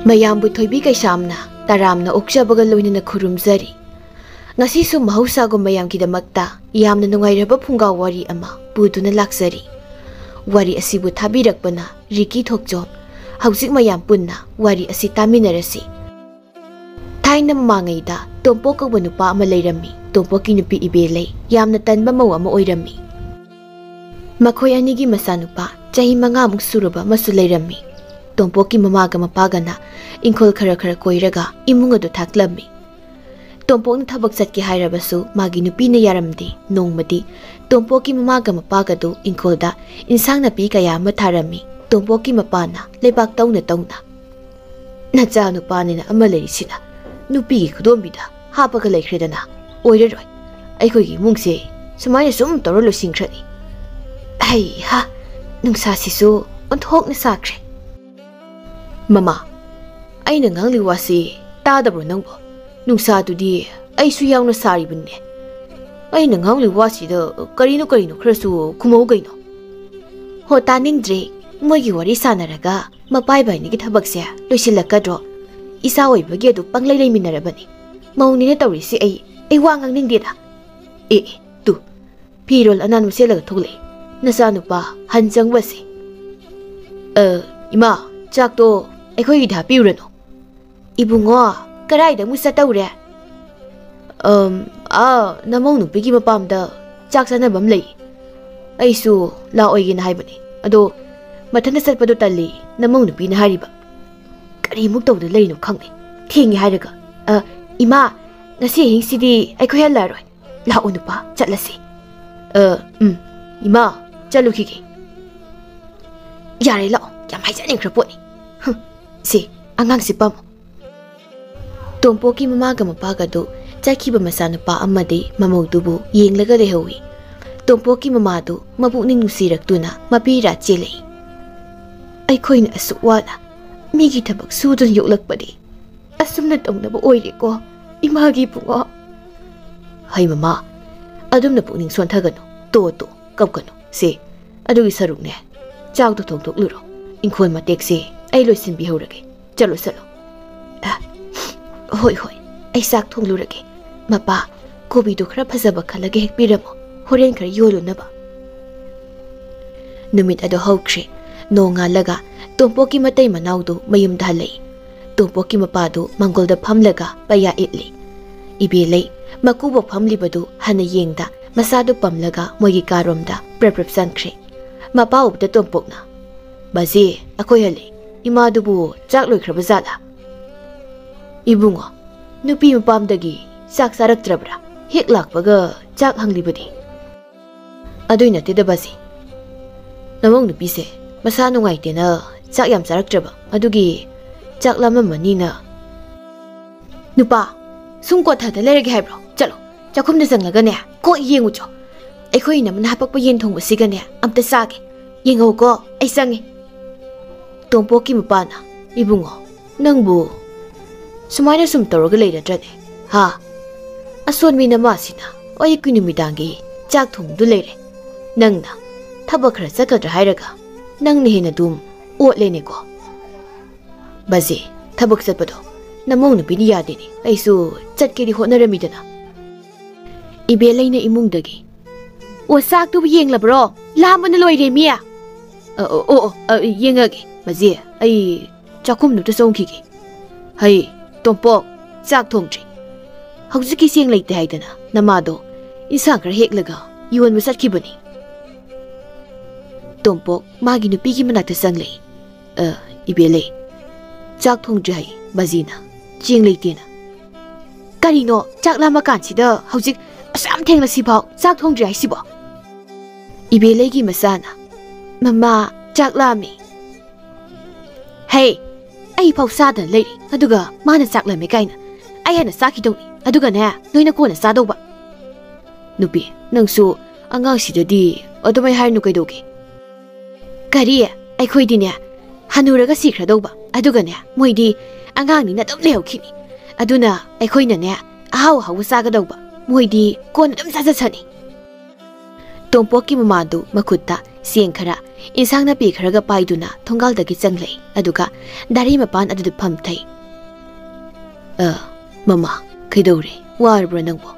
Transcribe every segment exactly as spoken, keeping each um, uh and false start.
ꯃꯌꯥꯝꯕꯨ ꯊꯣꯏꯕꯤ ꯀꯩꯁꯥꯝꯅ ꯇꯔꯥꯝꯅ ꯑꯣꯛꯆꯕꯒ ꯂꯣꯏꯅꯅ ꯈꯨꯔꯨꯝꯖꯔꯤ꯫ ꯉꯁꯤꯁꯨ ꯃꯍꯧꯁꯥꯒꯨꯝ ꯃꯌꯥꯝꯒꯤꯗꯃꯛꯇ ꯌꯥꯝꯅ ꯅꯨꯡꯉꯥꯏꯔꯕ ꯐꯨꯡꯒꯥ ꯋꯥꯔꯤ ꯑꯃ ꯄꯨꯗꯨꯅ ꯂꯥꯛꯆꯔꯤ꯫ ꯋꯥꯔꯤ ꯑꯁꯤꯕꯨ ꯊꯥꯕꯤꯔꯛꯄꯅ ꯔꯤꯀꯤ ꯊꯣꯛꯆꯣꯝ꯫ ꯍꯧꯖꯤꯛ ꯃꯌꯥꯝ ꯄꯨꯟꯅ ꯋꯥꯔꯤ ꯑꯁꯤ ꯇꯥꯃꯤꯟꯅꯔꯁꯤ꯫ ꯊꯥꯏꯅ ꯃꯃꯥꯡꯉꯩꯗ ꯇꯣꯝꯄꯣꯛ ꯀꯧꯕ ꯅꯨꯄꯥ ꯑꯃ ꯂꯩꯔꯝꯃꯤ꯫ ꯇꯣꯝꯄꯣꯛꯀꯤ ꯅꯨꯄꯤ ꯏꯕꯦꯂꯩ ꯌꯥꯝꯅ ꯇꯟꯕ ꯃꯧ ꯑꯃ ꯑꯣꯏꯔꯝꯃꯤ꯫ ꯃꯈꯣꯏ ꯑꯅꯤꯒꯤ ꯃꯆꯥꯅꯨꯄꯥ ꯆꯍꯤ ꯃꯉꯥꯃꯨꯛ ꯁꯨꯔꯕ ꯑꯃꯁꯨ ꯂꯩꯔꯝꯃꯤ꯫ ꯇꯣꯝꯄꯣꯛꯀꯤ ꯃꯃꯥꯒ ꯃꯄꯥꯒꯅ ꯏꯪꯈꯣꯜ ꯈꯔ ꯈꯔ ꯀꯣꯏꯔꯒ ꯏꯃꯨꯡ ꯑꯗꯨ ꯊꯥꯛꯂꯝꯃꯤ꯫ ꯇꯣꯝꯄꯣꯛꯅ ꯊꯕꯛ ꯆꯠꯀꯦ ꯍꯥꯏꯔꯕꯁꯨ ꯃꯥꯒꯤ ꯅꯨꯄꯤꯅ ꯌꯥꯔꯝꯗꯦ꯫ ꯅꯣꯡꯃꯗꯤ ꯇꯣꯝꯄꯣꯛꯀꯤ ꯃꯃꯥꯒ ꯃꯄꯥꯒꯗꯨ ꯏꯪꯈꯣꯜꯗ ꯏꯟꯁꯥꯡ ꯅꯥꯄꯤ ꯀꯌꯥ ꯑꯃ ꯊꯥꯔꯝꯃꯤ꯫ ꯇꯣꯝꯄꯣꯛꯀꯤ ꯃꯄꯥꯅ ꯂꯩꯕꯥꯛ ꯇꯧꯅ ꯇꯧꯅ, "ꯅꯆꯥ ꯅꯨꯄꯥꯅꯤꯅ ꯑꯃ ꯂꯩꯔꯤꯁꯤꯅ ꯅꯨꯄꯤꯒꯤ ꯈꯨꯗꯣꯝꯕꯤꯗ ꯍꯥꯞꯄꯒ ꯂꯩꯈ꯭ꯔꯦꯗꯅ꯫ ꯑꯣꯏꯔꯔꯣꯏ꯫ ꯑꯩꯈꯣꯏꯒꯤ ꯏꯃꯨꯡꯁꯦ ꯁꯨꯃꯥꯏꯅ ꯁꯨꯝ ꯇꯧꯔ ꯂꯣꯏꯁꯤꯟꯈ꯭ꯔꯅꯤ꯫ ꯍꯩꯍꯥ, ꯅꯨꯡꯁꯥꯁꯤꯁꯨ ꯑꯣꯟꯊꯣꯛꯅ ꯁꯥꯈ꯭ꯔꯦ꯫" "ꯃꯃꯥ, ꯑꯩꯅ ꯉꯥꯡꯂꯤ ꯋꯥꯁꯤ ꯇꯥꯗꯕ꯭ꯔꯣ ꯅꯪꯕꯣ? ꯅꯨꯡꯁꯥꯗꯨꯗꯤ ꯑꯩꯁꯨ ꯌꯥꯎꯅ ꯁꯥꯔꯤꯕꯅꯤꯅꯦ꯫ ꯑꯩꯅ ꯉꯥꯡꯂꯤ ꯋꯥꯁꯤꯗ ꯀꯔꯤꯅꯣ ꯀꯔꯤꯅꯣ ꯈꯔꯁꯨ ꯈꯨꯝꯃꯧ ꯀꯩꯅꯣ?" "ꯍꯣ, ꯇꯥꯅꯤꯡꯗ꯭ꯔꯦ꯫ ꯃꯣꯏꯒꯤ ꯋꯥꯔꯤ ꯁꯥꯟꯅꯔꯒ ꯃꯄꯥ ꯏꯕꯥꯅꯤꯒꯤ ꯊꯕꯛꯁꯦ ꯂꯣꯏꯁꯤꯜꯂꯛꯀꯗ꯭ꯔꯣ? ꯏꯆꯥ ꯑꯣꯏꯕꯒꯤ ꯑꯗꯨ ꯄꯪꯂꯩ ꯂꯩꯃꯤꯟꯅꯔꯕꯅꯤ꯫ ꯃꯧꯅꯤꯅ ꯇꯧꯔꯤꯁꯤ ꯑꯩ, ꯑꯩ ꯋꯥ ꯉꯥꯡꯅꯤꯡꯗꯦꯗ꯫" "ꯑꯦ, ꯑꯦ, ꯇꯨ, ꯐꯤꯔꯣꯜ ꯑꯅꯥꯟꯕ ꯁꯦꯠꯂꯒ ꯊꯣꯛꯂꯛꯑꯦ ꯅꯆꯥꯅꯨꯄꯥ ꯍꯟ ꯆꯪꯕꯁꯦ꯫ ꯑ, ꯏꯃꯥ, ꯆꯥꯛꯇꯣ ꯑꯩꯈꯣꯏꯒꯤꯗ ꯍꯥꯞꯄꯤꯔꯨꯔꯅꯨ꯫" "ꯏꯕꯨꯡꯉꯣ, ꯀꯗꯥꯏꯗ ꯑꯃꯨꯛ ꯆꯠꯇꯧꯔꯦ?" "ꯑꯝ, ꯑꯥ, ꯅꯃꯧ ꯅꯨꯄꯤꯒꯤ ꯃꯄꯥꯝꯗ ꯆꯥꯛ ꯆꯥꯅꯕ ꯑꯃ ꯂꯩ꯫ ꯑꯩꯁꯨ ꯂꯥꯛꯑꯣꯏꯒꯦꯅ ꯍꯥꯏꯕꯅꯤ꯫ ꯑꯗꯣ ꯃꯊꯟꯇ ꯆꯠꯄꯗꯣ ꯇꯜꯂꯤ, ꯅꯃꯧ ꯅꯨꯄꯤꯅ ꯍꯥꯏꯔꯤꯕ꯫ ꯀꯔꯤꯃꯨꯛ ꯇꯧꯗ ꯂꯩꯔꯤꯅꯣ ꯈꯪꯗꯦ꯫ ꯊꯦꯡꯉꯦ ꯍꯥꯏꯔꯒ꯫ ꯑ, ꯏꯃꯥ, ꯉꯁꯤ ꯑꯍꯤꯡꯁꯤꯗꯤ ꯑꯩꯈꯣꯏ ꯍꯜꯂꯛꯑꯔꯣꯏ꯫ ꯂꯥꯛꯑꯣ ꯅꯨꯄꯥ, ꯆꯠꯂꯁꯤ꯫" "ꯑ, ꯎꯝ, ꯏꯃꯥ, ꯆꯠꯂꯨꯈꯤꯒꯦ꯫" "ꯌꯥꯔꯦ, ꯂꯥꯛꯑꯣ, ꯌꯥꯝ ꯍꯥꯏꯖꯅꯤꯡꯈ꯭ꯔ ꯄꯣꯠꯅꯤ꯫ ꯍꯨꯝ, ꯁꯤ ꯑꯉꯥꯡꯁꯤ ꯄꯥꯝꯃꯨ꯫" ꯇꯣꯝꯄꯣꯛꯀꯤ ꯃꯃꯥꯒ ꯃꯄꯥꯒꯗꯨ ꯆꯠꯈꯤꯕ ꯃꯆꯥꯅꯨꯄꯥ ꯑꯃꯗꯤ ꯃꯃꯧꯗꯨꯕꯨ ꯌꯦꯡꯂꯒ ꯂꯩꯍꯧꯏ꯫ ꯇꯣꯝꯄꯣꯛꯀꯤ ꯃꯃꯥꯗꯨ ꯃꯄꯨꯛꯅꯤꯡ ꯅꯨꯡꯁꯤꯔꯛꯇꯨꯅ ꯃꯄꯤ ꯏꯔꯥ ꯆꯦꯜꯂꯛꯏ꯫ "ꯑꯩꯈꯣꯏꯅ ꯑꯁꯨꯛ ꯋꯥꯅ ꯃꯤꯒꯤ ꯊꯕꯛ ꯁꯨꯗꯨꯅ ꯌꯣꯛꯂꯛꯄꯗꯤ ꯑꯁꯨꯝꯅ ꯇꯧꯅꯕ ꯑꯣꯏꯔꯦꯀꯣ, ꯏꯃꯥꯒꯤ ꯏꯕꯨꯡꯉꯣ꯫" "ꯍꯩ ꯃꯃꯥ, ꯑꯗꯨꯝꯅ ꯄꯨꯛꯅꯤꯡ ꯁꯣꯟꯊꯒꯅꯨ꯫ ꯇꯣ, ꯇꯣ, ꯀꯞꯀꯅꯨ꯫ ꯁꯦ, ꯑꯗꯨꯒꯤ ꯁꯔꯨꯛꯅꯦ, ꯆꯥꯛꯇꯣ ꯊꯣꯡꯗꯣꯛꯂꯨꯔꯣ꯫ ꯏꯪꯈꯣꯜ ꯃꯇꯦꯛꯁꯦ ꯑꯩ ꯂꯣꯏꯁꯤꯟꯕꯤꯍꯧꯔꯒꯦ꯫ ꯆꯠꯂꯣ, ꯆꯠꯂꯣ꯫ ꯑ, ꯍꯣꯏ, ꯍꯣꯏ, ꯑꯩ ꯆꯥꯛ ꯊꯣꯡꯂꯨꯔꯒꯦ꯫ ꯃꯄꯥ, ꯀꯣꯕꯤꯗꯨ ꯈꯔ ꯐꯖꯕ ꯈꯜꯂꯒ ꯍꯦꯛꯄꯤꯔꯝꯃꯣ, ꯍꯣꯔꯦꯟ ꯈꯔ ꯌꯣꯜꯂꯨꯅꯕ꯫ ꯅꯨꯃꯤꯠ ꯑꯗꯨ ꯍꯧꯈ꯭ꯔꯦ꯫ ꯅꯣꯡꯉꯥꯜꯂꯒ ꯇꯣꯝꯄꯣꯛꯀꯤ ꯃꯇꯩ ꯃꯅꯥꯎꯗꯨ ꯃꯌꯨꯝꯗ ꯍꯜꯂꯛꯏ꯫ ꯇꯣꯝꯄꯣꯛꯀꯤ ꯃꯄꯥꯗꯨ ꯃꯪꯒꯣꯜꯗ ꯐꯝꯂꯒ ꯄꯩꯌꯥ ꯏꯠꯂꯤ꯫ ꯏꯕꯦꯂꯩ ꯃꯀꯨꯕꯣꯛ ꯐꯝꯂꯤꯕꯗꯨ ꯍꯟꯅ ꯌꯦꯡꯗ ꯃꯆꯥꯗꯨ ꯄꯝꯂꯒ ꯃꯣꯏꯒꯤ ꯀꯥꯔꯣꯝꯗ ꯄ꯭ꯔꯞ ꯄ꯭ꯔꯞ ꯆꯪꯈ꯭ꯔꯦ꯫ ꯃꯄꯥ ꯎꯕꯗ ꯇꯣꯝꯄꯣꯛꯅ, "ꯕꯥꯖꯤ, ꯑꯩꯈꯣꯏ ꯍꯜꯂꯦ꯫ ꯏꯃꯥꯗꯨꯕꯨ ꯆꯥꯛ ꯂꯣꯏꯈ꯭ꯔꯕ ꯖꯥꯠꯂꯥ?" "ꯏꯕꯨꯡꯉꯣ, ꯅꯨꯄꯤ ꯃꯄꯥꯝꯗꯒꯤ ꯆꯥꯛ ꯆꯥꯔꯛꯇ꯭ꯔꯕ꯭ꯔꯥ? ꯍꯦꯛ ꯂꯥꯛꯄꯒ ꯆꯥꯛ ꯍꯪꯂꯤꯕꯗꯤ?" "ꯑꯗꯨꯏ ꯅꯠꯇꯦꯗ ꯕꯥꯖꯤ, ꯅꯃꯧ ꯅꯨꯄꯤꯁꯦ ꯃꯁꯥ ꯅꯨꯡꯉꯥꯏꯇꯦꯅ ꯆꯥꯛ ꯌꯥꯝ ꯆꯥꯔꯛꯇ꯭ꯔꯕ, ꯑꯗꯨꯒꯤ ꯆꯥꯛ ꯂꯥꯝꯃꯝꯃꯅꯤꯅ꯫" "ꯅꯨꯄꯥ, ꯁꯨꯝ ꯀꯣꯠꯊꯗ ꯂꯩꯔꯒꯦ ꯍꯥꯏꯕ꯭ꯔꯣ? ꯆꯠꯂꯣ, ꯆꯥꯛꯈꯨꯝꯗ ꯆꯪꯂꯒꯅꯦ ꯀꯣꯛ ꯌꯦꯡꯉꯨꯆꯣ꯫ ꯑꯩꯈꯣꯏ ꯏꯅꯝꯃꯅ ꯍꯥꯄꯛꯄ ꯌꯦꯟ ꯊꯣꯡꯕꯁꯤꯒꯅꯦ ꯑꯝꯇ ꯆꯥꯒꯦ꯫ ꯌꯦꯡꯍꯧꯀꯣ, ꯑꯩ ꯆꯪꯉꯦ꯫" ꯇꯣꯝꯄꯣꯛꯀꯤ ꯃꯄꯥꯅ, "ꯏꯕꯨꯡꯉꯣ, ꯅꯪꯕꯨ ꯁꯨꯃꯥꯏꯅ ꯁꯨꯝ ꯇꯧꯔꯒ ꯂꯩꯔꯗ꯭ꯔꯅꯦ? ꯍꯥ? ꯑꯁꯣꯟꯕꯤ ꯅꯃꯥꯁꯤꯅ ꯑꯌꯨꯛꯀꯤ ꯅꯨꯃꯤꯗꯥꯡꯒꯤ ꯆꯥꯛ ꯊꯣꯡꯗꯨ ꯂꯩꯔꯦ꯫ ꯅꯪꯅ ꯊꯕꯛ ꯈꯔ ꯆꯠꯀꯗ꯭ꯔꯥ ꯍꯥꯏꯔꯒ ꯅꯪꯅ ꯍꯦꯟꯅ ꯑꯗꯨꯝ ꯑꯣꯠꯂꯦꯅꯦꯀꯣ꯫" "ꯕꯥꯖꯤ, ꯊꯕꯛ ꯆꯠꯄꯗꯣ ꯅꯃꯧ ꯅꯨꯄꯤꯅ ꯌꯥꯗꯦꯅꯦ꯫ ꯑꯩꯁꯨ ꯆꯠꯀꯦꯗꯤ ꯍꯣꯠꯅꯔꯝꯃꯤꯗꯅ꯫" ꯏꯕꯦꯂꯩꯅ ꯏꯃꯨꯡꯗꯒꯤ, "ꯑꯣ, ꯆꯥꯛꯇꯨꯕꯨ ꯌꯦꯡꯂꯕ꯭ꯔꯣ? ꯂꯥꯝꯕꯅ ꯂꯣꯏꯔꯦ ꯃꯤ꯫" "ꯑ, ꯑꯣ, ꯑꯣ, ꯑꯣ, ꯑ, ꯌꯦꯡꯉꯒꯦ꯫ ꯕꯥꯖꯤ, ꯑꯩ ꯆꯥꯛꯈꯨꯝꯗꯨꯗ ꯆꯪꯈꯤꯒꯦ꯫ ꯍꯩ, ꯇꯣꯝꯄꯣꯛ, ꯆꯥꯛ ꯊꯣꯡꯗ꯭ꯔꯤ꯫ ꯍꯧꯖꯤꯛꯀꯤ ꯆꯦꯡ ꯂꯩꯇꯦ ꯍꯥꯏꯗꯅ ꯅꯃꯥꯗꯣ ꯏꯟꯁꯥꯡ ꯈꯔ ꯍꯦꯛꯂꯒ ꯌꯣꯟꯕ ꯆꯠꯈꯤꯕꯅꯤ꯫" ꯇꯣꯝꯄꯣꯛ ꯃꯥꯒꯤ ꯅꯨꯄꯤꯒꯤ ꯃꯅꯥꯛꯇ ꯆꯪꯂꯛꯏ꯫ "ꯑ, ꯏꯕꯦꯂꯩ, ꯆꯥꯛ ꯊꯣꯡꯗ꯭ꯔꯤ ꯍꯥꯏ ꯕꯥꯖꯤꯅ, ꯆꯦꯡ ꯂꯩꯇꯦꯅ꯫" "ꯀꯔꯤꯅꯣ, ꯆꯥꯛ ꯂꯥꯝꯃ ꯀꯥꯟꯁꯤꯗ ꯍꯧꯖꯤꯛ ꯑꯁꯨꯛ ꯌꯥꯝ ꯊꯦꯡꯂꯁꯤꯐꯥꯎ ꯆꯥꯛ ꯊꯣꯡꯗ꯭ꯔꯤ ꯍꯥꯏꯁꯤꯕꯣ?" ꯏꯕꯦꯂꯩꯒꯤ ꯃꯆꯥꯅ, "ꯃꯃꯥ, ꯆꯥꯛ ꯂꯥꯝꯃꯤ꯫" "ꯍꯦ, ꯑꯩ ꯐꯥꯎ ꯆꯥꯗꯅ ꯂꯩꯔꯤ, ꯑꯗꯨꯒ ꯃꯥꯅ ꯆꯥꯛ ꯂꯥꯝꯃꯦ ꯀꯥꯏꯅ꯫ ꯑꯩ ꯍꯥꯟꯅ ꯆꯥꯈꯤꯗꯧꯅꯤ, ꯑꯗꯨꯒꯅꯦ, ꯅꯣꯏꯅ ꯀꯣꯟꯅ ꯆꯥꯗꯧꯕ꯫" "ꯅꯨꯄꯤ, ꯅꯪꯁꯨ ꯑꯉꯥꯡꯁꯤꯗꯗꯤ ꯑꯗꯨꯃꯥꯏ ꯍꯥꯏꯔꯅꯨ ꯀꯩꯗꯧꯒꯦ?" "ꯀꯔꯤ? ꯑꯩꯈꯣꯏꯗꯤꯅꯦ, ꯍꯅꯨꯔꯒ ꯁꯤꯈ꯭ꯔꯗꯧꯕ, ꯑꯗꯨꯒꯅꯦ, ꯃꯣꯏꯗꯤ ꯑꯉꯥꯡꯅꯤꯅ ꯑꯗꯨꯝ ꯂꯩꯍꯧꯈꯤꯅꯤ꯫ ꯑꯗꯨꯅ ꯑꯩꯈꯣꯏꯅꯅꯦ, ꯑꯍꯥꯎ ꯑꯍꯥꯎꯕ ꯆꯥꯒꯗꯧꯕ, ꯃꯣꯏꯗꯤ ꯀꯣꯟꯅ ꯑꯗꯨꯝ ꯆꯥꯖꯁꯅꯤ꯫" ꯇꯣꯝꯄꯣꯛꯀꯤ ꯃꯃꯥꯗꯨ ꯃꯈꯨꯠꯇ ꯆꯦꯡ ꯈꯔ, ꯏꯟꯁꯥꯡ ꯅꯥꯄꯤ ꯈꯔꯒ ꯄꯥꯏꯗꯨꯅ ꯊꯣꯡꯒꯥꯜꯗꯒꯤ ꯆꯪꯂꯛꯏ, ꯑꯗꯨꯒ ꯗꯥꯔꯤ ꯃꯄꯥꯟ ꯑꯗꯨꯗ ꯐꯝꯊꯩ꯫ "ꯑ, ꯃꯃꯥ, ꯀꯩꯗꯧꯔꯦ? ꯋꯥꯔꯕ꯭ꯔꯣ ꯅꯪꯕꯣ?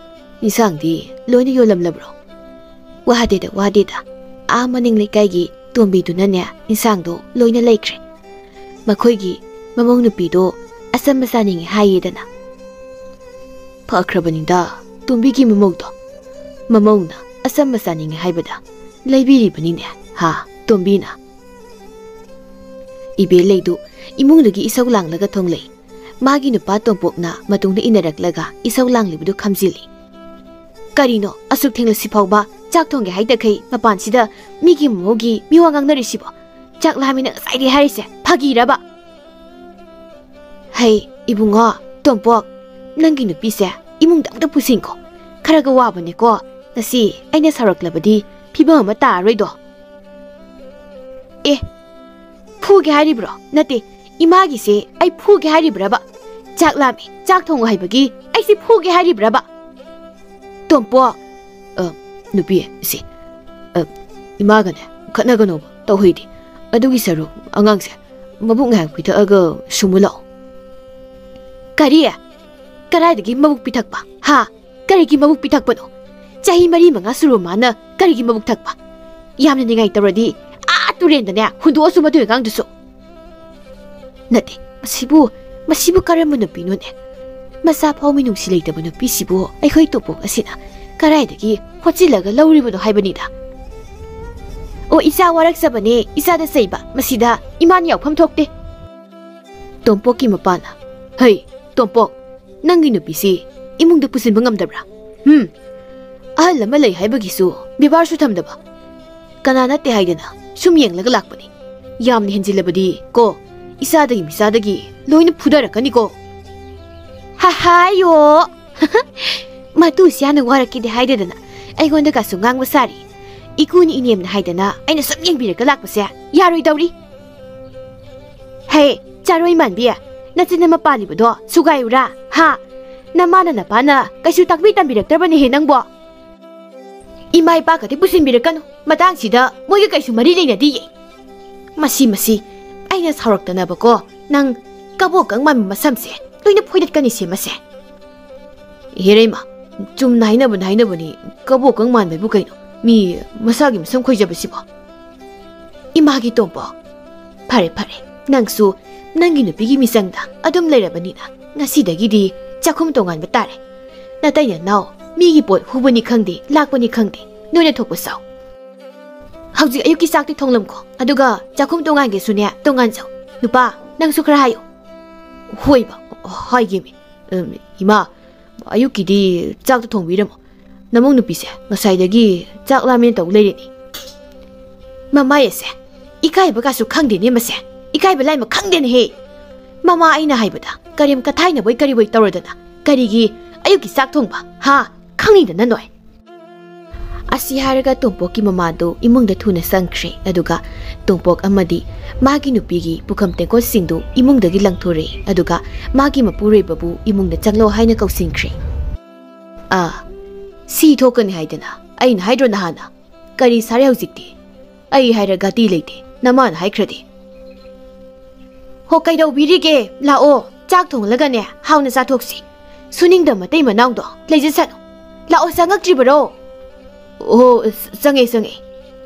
ꯏꯟꯁꯥꯡꯗꯤ ꯂꯣꯏꯅ ꯌꯣꯜꯂꯝꯂꯕ꯭ꯔꯣ?" "ꯋꯥꯗꯦꯗ, ꯋꯥꯗꯦꯗ꯫ ꯑꯥ ꯃꯅꯤꯡ ꯂꯩꯀꯥꯏꯒꯤ ꯇꯣꯝꯕꯤꯗꯨꯅꯅꯦ, ꯏꯟꯁꯥꯡꯗꯣ ꯂꯣꯏꯅ ꯂꯩꯈ꯭ꯔꯦ꯫ ꯃꯈꯣꯏꯒꯤ ꯃꯃꯧ ꯅꯨꯄꯤꯗꯣ ꯑꯆꯝꯕ ꯆꯥꯅꯤꯡꯉꯦ ꯍꯥꯏꯌꯦꯗꯅ꯫" "ꯐꯈ꯭ꯔꯕꯅꯤꯗ, ꯇꯣꯝꯕꯤꯒꯤ ꯃꯃꯧꯗꯣ꯫ ꯃꯃꯧꯅ ꯑꯆꯝꯕ ꯆꯥꯅꯤꯡꯉꯦ ꯍꯥꯏꯕꯗ ꯂꯩꯕꯤꯔꯤꯕꯅꯤꯅꯦ, ꯍꯥ, ꯇꯣꯝꯕꯤꯅ?" ꯏꯕꯦꯜꯂꯩꯗꯨ ꯏꯃꯨꯡꯗꯒꯤ ꯏꯁꯧ ꯂꯥꯡꯂꯒ ꯊꯣꯡꯂꯛꯏ꯫ ꯃꯥꯒꯤ ꯅꯨꯄꯥ ꯇꯣꯝꯄꯣꯛꯅ ꯃꯇꯨꯡꯗ ꯏꯟꯅꯔꯛꯂꯒ ꯏꯁꯧ ꯂꯥꯡꯂꯤꯕꯗꯨ ꯈꯝꯖꯤꯜꯂꯤ꯫ "ꯀꯔꯤꯅꯣ ꯑꯁꯨꯛ ꯊꯦꯡꯂꯁꯤ ꯐꯥꯎꯕ ꯆꯥꯛ ꯊꯣꯡꯒꯦ ꯍꯥꯏꯗꯈꯩ ꯃꯄꯥꯟꯁꯤꯗ ꯃꯤꯒꯤ ꯃꯃꯧꯒꯤ ꯃꯤꯋꯥ ꯉꯥꯡꯅꯔꯤꯁꯤꯕꯣ? ꯆꯥꯛ ꯂꯥꯝꯃꯤꯅ ꯉꯁꯥꯏꯗꯩ ꯍꯥꯏꯔꯤꯁꯦ ꯐꯥꯒꯤꯔꯕ?" "ꯍꯩ, ꯏꯕꯨꯡꯉꯣ, ꯇꯣꯝꯄꯣꯛ, ꯅꯪꯒꯤ ꯅꯨꯄꯤꯁꯦ ꯏꯃꯨꯡꯗ ꯑꯝꯇ ꯄꯨꯁꯤꯟꯈꯣ꯫ ꯈꯔꯒ ꯋꯥꯕꯅꯦꯀꯣ꯫ ꯉꯁꯤ ꯑꯩꯅ ꯁꯥꯎꯔꯛꯂꯕꯗꯤ ꯐꯤꯕꯝ ꯑꯃ ꯇꯥꯔꯔꯣꯏꯗꯣ꯫" "ꯑꯦ, ꯐꯨꯒꯦ ꯍꯥꯏꯔꯤꯕ꯭ꯔꯣ? ꯅꯠꯇꯦ, ꯏꯃꯥꯒꯤꯁꯦ ꯑꯩ ꯐꯨꯒꯦ ꯍꯥꯏꯔꯤꯕ꯭ꯔꯕ? ꯆꯥꯛ ꯂꯥꯝꯃꯤ, ꯆꯥꯛ ꯊꯣꯡꯉꯨ ꯍꯥꯏꯕꯒꯤ ꯑꯩꯁꯦ ꯐꯨꯒꯦ ꯍꯥꯏꯔꯤꯕ꯭ꯔꯕ?" "ꯇꯣꯝꯄꯣꯛ!" "ꯑ, ꯅꯨꯄꯤ, ꯁꯤ, ꯑ, ꯏꯃꯥꯒꯅꯦ ꯈꯠꯅꯒꯅꯣꯕ, ꯇꯧꯍꯩꯗꯦ꯫ ꯑꯗꯨꯒꯤ ꯁꯔꯨꯛ ꯑꯉꯥꯡꯁꯦ ꯃꯕꯨꯛ ꯉꯥꯏꯍꯥꯛ ꯄꯤꯊꯛꯑꯒ ꯁꯨꯝꯃꯨ ꯂꯥꯛꯑꯣ꯫" "ꯀꯔꯤ? ꯀꯗꯥꯏꯗꯒꯤ ꯃꯕꯨꯛ ꯄꯤꯊꯛꯄ? ꯍꯥ? ꯀꯔꯤꯒꯤ ꯃꯕꯨꯛ ꯄꯤꯊꯛꯄꯅꯣ? ꯆꯍꯤ ꯃꯔꯤ ꯃꯉꯥ ꯁꯨꯔꯕ ꯃꯥꯅ ꯀꯔꯤꯒꯤ ꯃꯕꯨꯛ ꯊꯛꯄ? ꯌꯥꯝꯅ ꯅꯤꯡꯉꯥꯏ ꯇꯧꯔꯗꯤ ꯑꯥ ꯇꯨꯔꯦꯟꯗꯅꯦ ꯍꯨꯟꯗꯣꯛꯑꯁꯨ ꯃꯗꯨ ꯑꯉꯥꯡꯗꯨꯁꯨ꯫" "ꯅꯠꯇꯦ, ꯃꯁꯤꯕꯨ, ꯃꯁꯤꯕꯨ ꯀꯔꯝꯕ ꯅꯨꯄꯤꯅꯣꯅꯦ? ꯃꯆꯥ ꯐꯥꯎ ꯃꯤꯅꯨꯡꯁꯤ ꯂꯩꯇꯕ ꯅꯨꯄꯤꯁꯤꯕꯨ ꯑꯩꯈꯣꯏ ꯇꯣꯝꯄꯣꯛ ꯑꯁꯤꯅ ꯀꯗꯥꯏꯗꯒꯤ ꯍꯣꯠꯆꯤꯜꯂꯒ ꯂꯧꯔꯤꯕꯅꯣ ꯍꯥꯏꯕꯅꯤꯗ꯫ ꯑꯣ, ꯏꯆꯥ ꯋꯥꯔꯛꯆꯕꯅꯦ, ꯏꯆꯥꯗ ꯆꯩꯕ, ꯃꯁꯤꯗ ꯏꯃꯥꯅ ꯌꯥꯎꯐꯝ ꯊꯣꯛꯇꯦ꯫" ꯇꯣꯝꯄꯣꯛꯀꯤ ꯃꯄꯥꯅ, "ꯍꯩ, ꯇꯣꯝꯄꯣꯛ, ꯅꯪꯒꯤ ꯅꯨꯄꯤꯁꯤ ꯏꯃꯨꯡꯗ ꯄꯨꯁꯤꯟꯕ ꯉꯝꯗꯕ꯭ꯔꯥ? ꯍꯨꯝ? ꯑꯍꯜ ꯑꯃ ꯂꯩ ꯍꯥꯏꯕꯒꯤꯁꯨ ꯕꯦꯕꯥꯔꯁꯨ ꯊꯝꯗꯕ꯫ ꯀꯅꯥ ꯅꯠꯇꯦ ꯍꯥꯏꯗꯅ ꯁꯨꯝ ꯌꯦꯡꯂꯒ ꯂꯥꯛꯄꯅꯤ꯫ ꯌꯥꯝꯅ ꯍꯦꯟꯖꯤꯜꯂꯕꯗꯤ ꯀꯣ, ꯏꯆꯥꯗꯒꯤ ꯃꯤꯆꯥꯗꯒꯤ ꯂꯣꯏꯅ ꯐꯨꯗꯔꯛꯀꯅꯤꯀꯣ꯫" "ꯍꯥ, ꯍꯥꯏꯌꯣ꯫ ꯃꯇꯨꯁꯤ ꯌꯥꯝꯅ ꯋꯥꯔꯛꯈꯤꯗꯦ ꯍꯥꯏꯗꯗꯅ ꯑꯩꯉꯣꯟꯗꯒꯁꯨ ꯉꯥꯡꯕ ꯁꯥꯔꯤ꯫ ꯏꯀꯨꯅꯤ ꯏꯅꯦꯝꯅ ꯍꯥꯏꯗꯅ ꯑꯩꯅ ꯁꯨꯝ ꯌꯦꯡꯕꯤꯔꯒ ꯂꯥꯛꯄꯁꯦ ꯌꯥꯔꯣꯏꯗꯧꯔꯤ꯫ ꯍꯦ, ꯆꯥꯔꯣꯏ ꯃꯥꯟꯕꯤ, ꯅꯆꯤꯟ ꯑꯃ ꯄꯥꯜꯂꯤꯕꯗꯣ ꯁꯨꯒꯥꯏꯌꯨꯔꯥ? ꯍꯥ? ꯅꯃꯥꯅ ꯅꯄꯥꯅ ꯀꯩꯁꯨ ꯇꯥꯛꯄꯤ ꯇꯝꯕꯤꯔꯛꯇ꯭ꯔꯕꯅꯦꯍꯦ ꯅꯪꯕꯣ꯫" ꯏꯃꯥ ꯏꯄꯥ ꯈꯛꯇ ꯄꯨꯁꯤꯟꯕꯤꯔꯛꯀꯅꯨ꯫ ꯃꯇꯥꯡꯁꯤꯗ ꯃꯣꯏꯒ ꯀꯩꯁꯨ ꯃꯔꯤ ꯂꯩꯅꯗꯤꯌꯦ꯫ ꯃꯁꯤ, ꯃꯁꯤ, ꯑꯩꯅ ꯁꯥꯎꯔꯛꯇꯅꯕꯀꯣ, ꯅꯪ ꯀꯕꯣꯛꯀꯪ ꯃꯥꯟꯕ ꯃꯁꯝꯁꯦ ꯂꯣꯏꯅ ꯐꯣꯏꯗꯠꯀꯅꯤꯁꯦ ꯃꯁꯦ꯫ ꯍꯦꯔꯩꯃ, ꯆꯨꯝꯅ ꯍꯥꯏꯅꯕꯅ ꯍꯥꯏꯅꯕꯅꯤ, ꯀꯕꯣꯛꯀꯪ ꯃꯥꯟꯕꯕꯨ ꯀꯩꯅꯣ? ꯃꯤ ꯃꯁꯥꯒꯤ ꯃꯁꯝ ꯈꯣꯏꯖꯕꯁꯤꯕꯣ? ꯏꯃꯥꯒꯤ ꯇꯣꯝꯄꯣꯛ, ꯐꯔꯦ, ꯐꯔꯦ, ꯅꯪꯁꯨ ꯅꯪꯒꯤ ꯅꯨꯄꯤꯒꯤ ꯃꯤꯆꯪꯗ ꯑꯗꯨꯝ ꯂꯩꯔꯕꯅꯤꯅ, ꯉꯁꯤꯗꯒꯤꯗꯤ ꯆꯥꯛꯈꯨꯝ ꯇꯣꯉꯥꯟꯕ ꯇꯥꯔꯦ꯫ ꯅꯇꯩ ꯅꯅꯥꯎ ꯃꯤꯒꯤ ꯄꯣꯠ ꯍꯨꯕꯅꯤ ꯈꯪꯗꯦ, ꯂꯥꯛꯄꯅꯤ ꯈꯪꯗꯦ, ꯅꯣꯏꯅ ꯊꯣꯛꯄ ꯆꯥꯎ꯫ ꯍꯧꯖꯤꯛ ꯑꯌꯨꯛꯀꯤ ꯆꯥꯛꯇꯤ ꯊꯣꯡꯂꯝꯈꯣ, ꯑꯗꯨꯒ ꯆꯥꯛꯈꯨꯝ ꯇꯣꯉꯥꯟꯒꯦꯁꯨꯅꯦ, ꯇꯣꯉꯥꯟꯖꯧ꯫ ꯅꯨꯄꯥ, ꯅꯪꯁꯨ ꯈꯔ ꯍꯥꯏꯌꯨ꯫ ꯍꯣꯏꯕ, ꯍꯥꯏꯒꯦꯃꯤ꯫ ꯎꯝ, ꯏꯃꯥ, ꯑꯌꯨꯛꯀꯤꯗꯤ ꯆꯥꯛꯇꯣ ꯊꯣꯡꯕꯤꯔꯝꯃꯣ꯫ ꯅꯃꯧ ꯅꯨꯄꯤꯁꯦ ꯉꯁꯥꯏꯗꯒꯤ ꯆꯥꯛ ꯂꯥꯝꯃꯦꯅ ꯇꯧ ꯂꯩꯔꯦꯅꯦ꯫ ꯃꯃꯥꯏ ꯑꯁꯦ ꯏꯀꯥꯏꯕ ꯀꯥꯁꯨ ꯈꯪꯗꯦꯅꯦ ꯃꯁꯦ꯫ ꯏꯀꯥꯏꯕ ꯂꯥꯏꯃ ꯈꯪꯗꯦꯅꯦꯍꯦ꯫ ꯃꯃꯥ ꯑꯩꯅ ꯍꯥꯏꯕꯗ ꯀꯔꯦꯝ ꯀꯊꯥꯏꯅꯕꯣꯏ ꯀꯔꯤꯕꯣꯏ ꯇꯧꯔꯗꯅ ꯀꯔꯤꯒꯤ ꯑꯌꯨꯛꯀꯤ ꯆꯥꯛ ꯊꯣꯡꯕ, ꯍꯥ? ꯈꯪꯅꯤꯡꯗꯅ ꯅꯣꯏ꯫ ꯑꯁꯤ ꯍꯥꯏꯔꯒ ꯇꯣꯝꯄꯣꯛꯀꯤ ꯃꯃꯥꯗꯨ ꯏꯃꯨꯡꯗ ꯊꯨꯅ ꯆꯪꯈ꯭ꯔꯦ꯫ ꯑꯗꯨꯒ ꯇꯣꯝꯄꯣꯛ ꯑꯃꯗꯤ ꯃꯥꯒꯤ ꯅꯨꯄꯤꯒꯤ ꯄꯨꯈꯝ ꯇꯦꯡꯀꯣꯠꯁꯤꯡꯗꯨ ꯏꯃꯨꯡꯗꯒꯤ ꯂꯪꯊꯣꯔꯛꯏ꯫ ꯑꯗꯨꯒ ꯃꯥꯒꯤ ꯃꯄꯨꯔꯣꯏꯕꯕꯨ ꯏꯃꯨꯡꯗ ꯆꯪꯂꯣ ꯍꯥꯏꯅ ꯀꯧꯁꯤꯟꯈ꯭ꯔꯦ꯫ ꯑꯥ, ꯁꯤ ꯊꯣꯛꯀꯅꯤ ꯍꯥꯏꯗꯅ ꯑꯩꯅ ꯍꯥꯏꯗ꯭ꯔꯣ ꯅꯍꯥꯟꯅ? ꯀꯔꯤ ꯁꯥꯔꯦ ꯍꯧꯖꯤꯛꯇꯤ? ꯑꯩ ꯍꯥꯏꯔ ꯒꯥꯇꯤ ꯂꯩꯇꯦ, ꯅꯃꯥꯅ ꯍꯥꯏꯈ꯭ꯔꯗꯤ꯫ ꯍꯣ, ꯀꯩꯗꯧꯕꯤꯔꯤꯒꯦ? ꯂꯥꯛꯑꯣ, ꯆꯥꯛ ꯊꯣꯡꯂꯒꯅꯦ ꯍꯥꯎꯅ ꯆꯥꯊꯣꯛꯁꯤ꯫ ꯁꯨꯅꯤꯡꯗ ꯃꯇꯩ ꯃꯅꯥꯎꯗꯣ ꯂꯩꯖꯁꯅꯨ꯫ ꯂꯥꯛꯑꯣ, ꯆꯪꯉꯛꯇ꯭ꯔꯤꯕꯔꯣ? ꯑꯣ, ꯆꯪꯉꯦ, ꯆꯪꯉꯦ꯫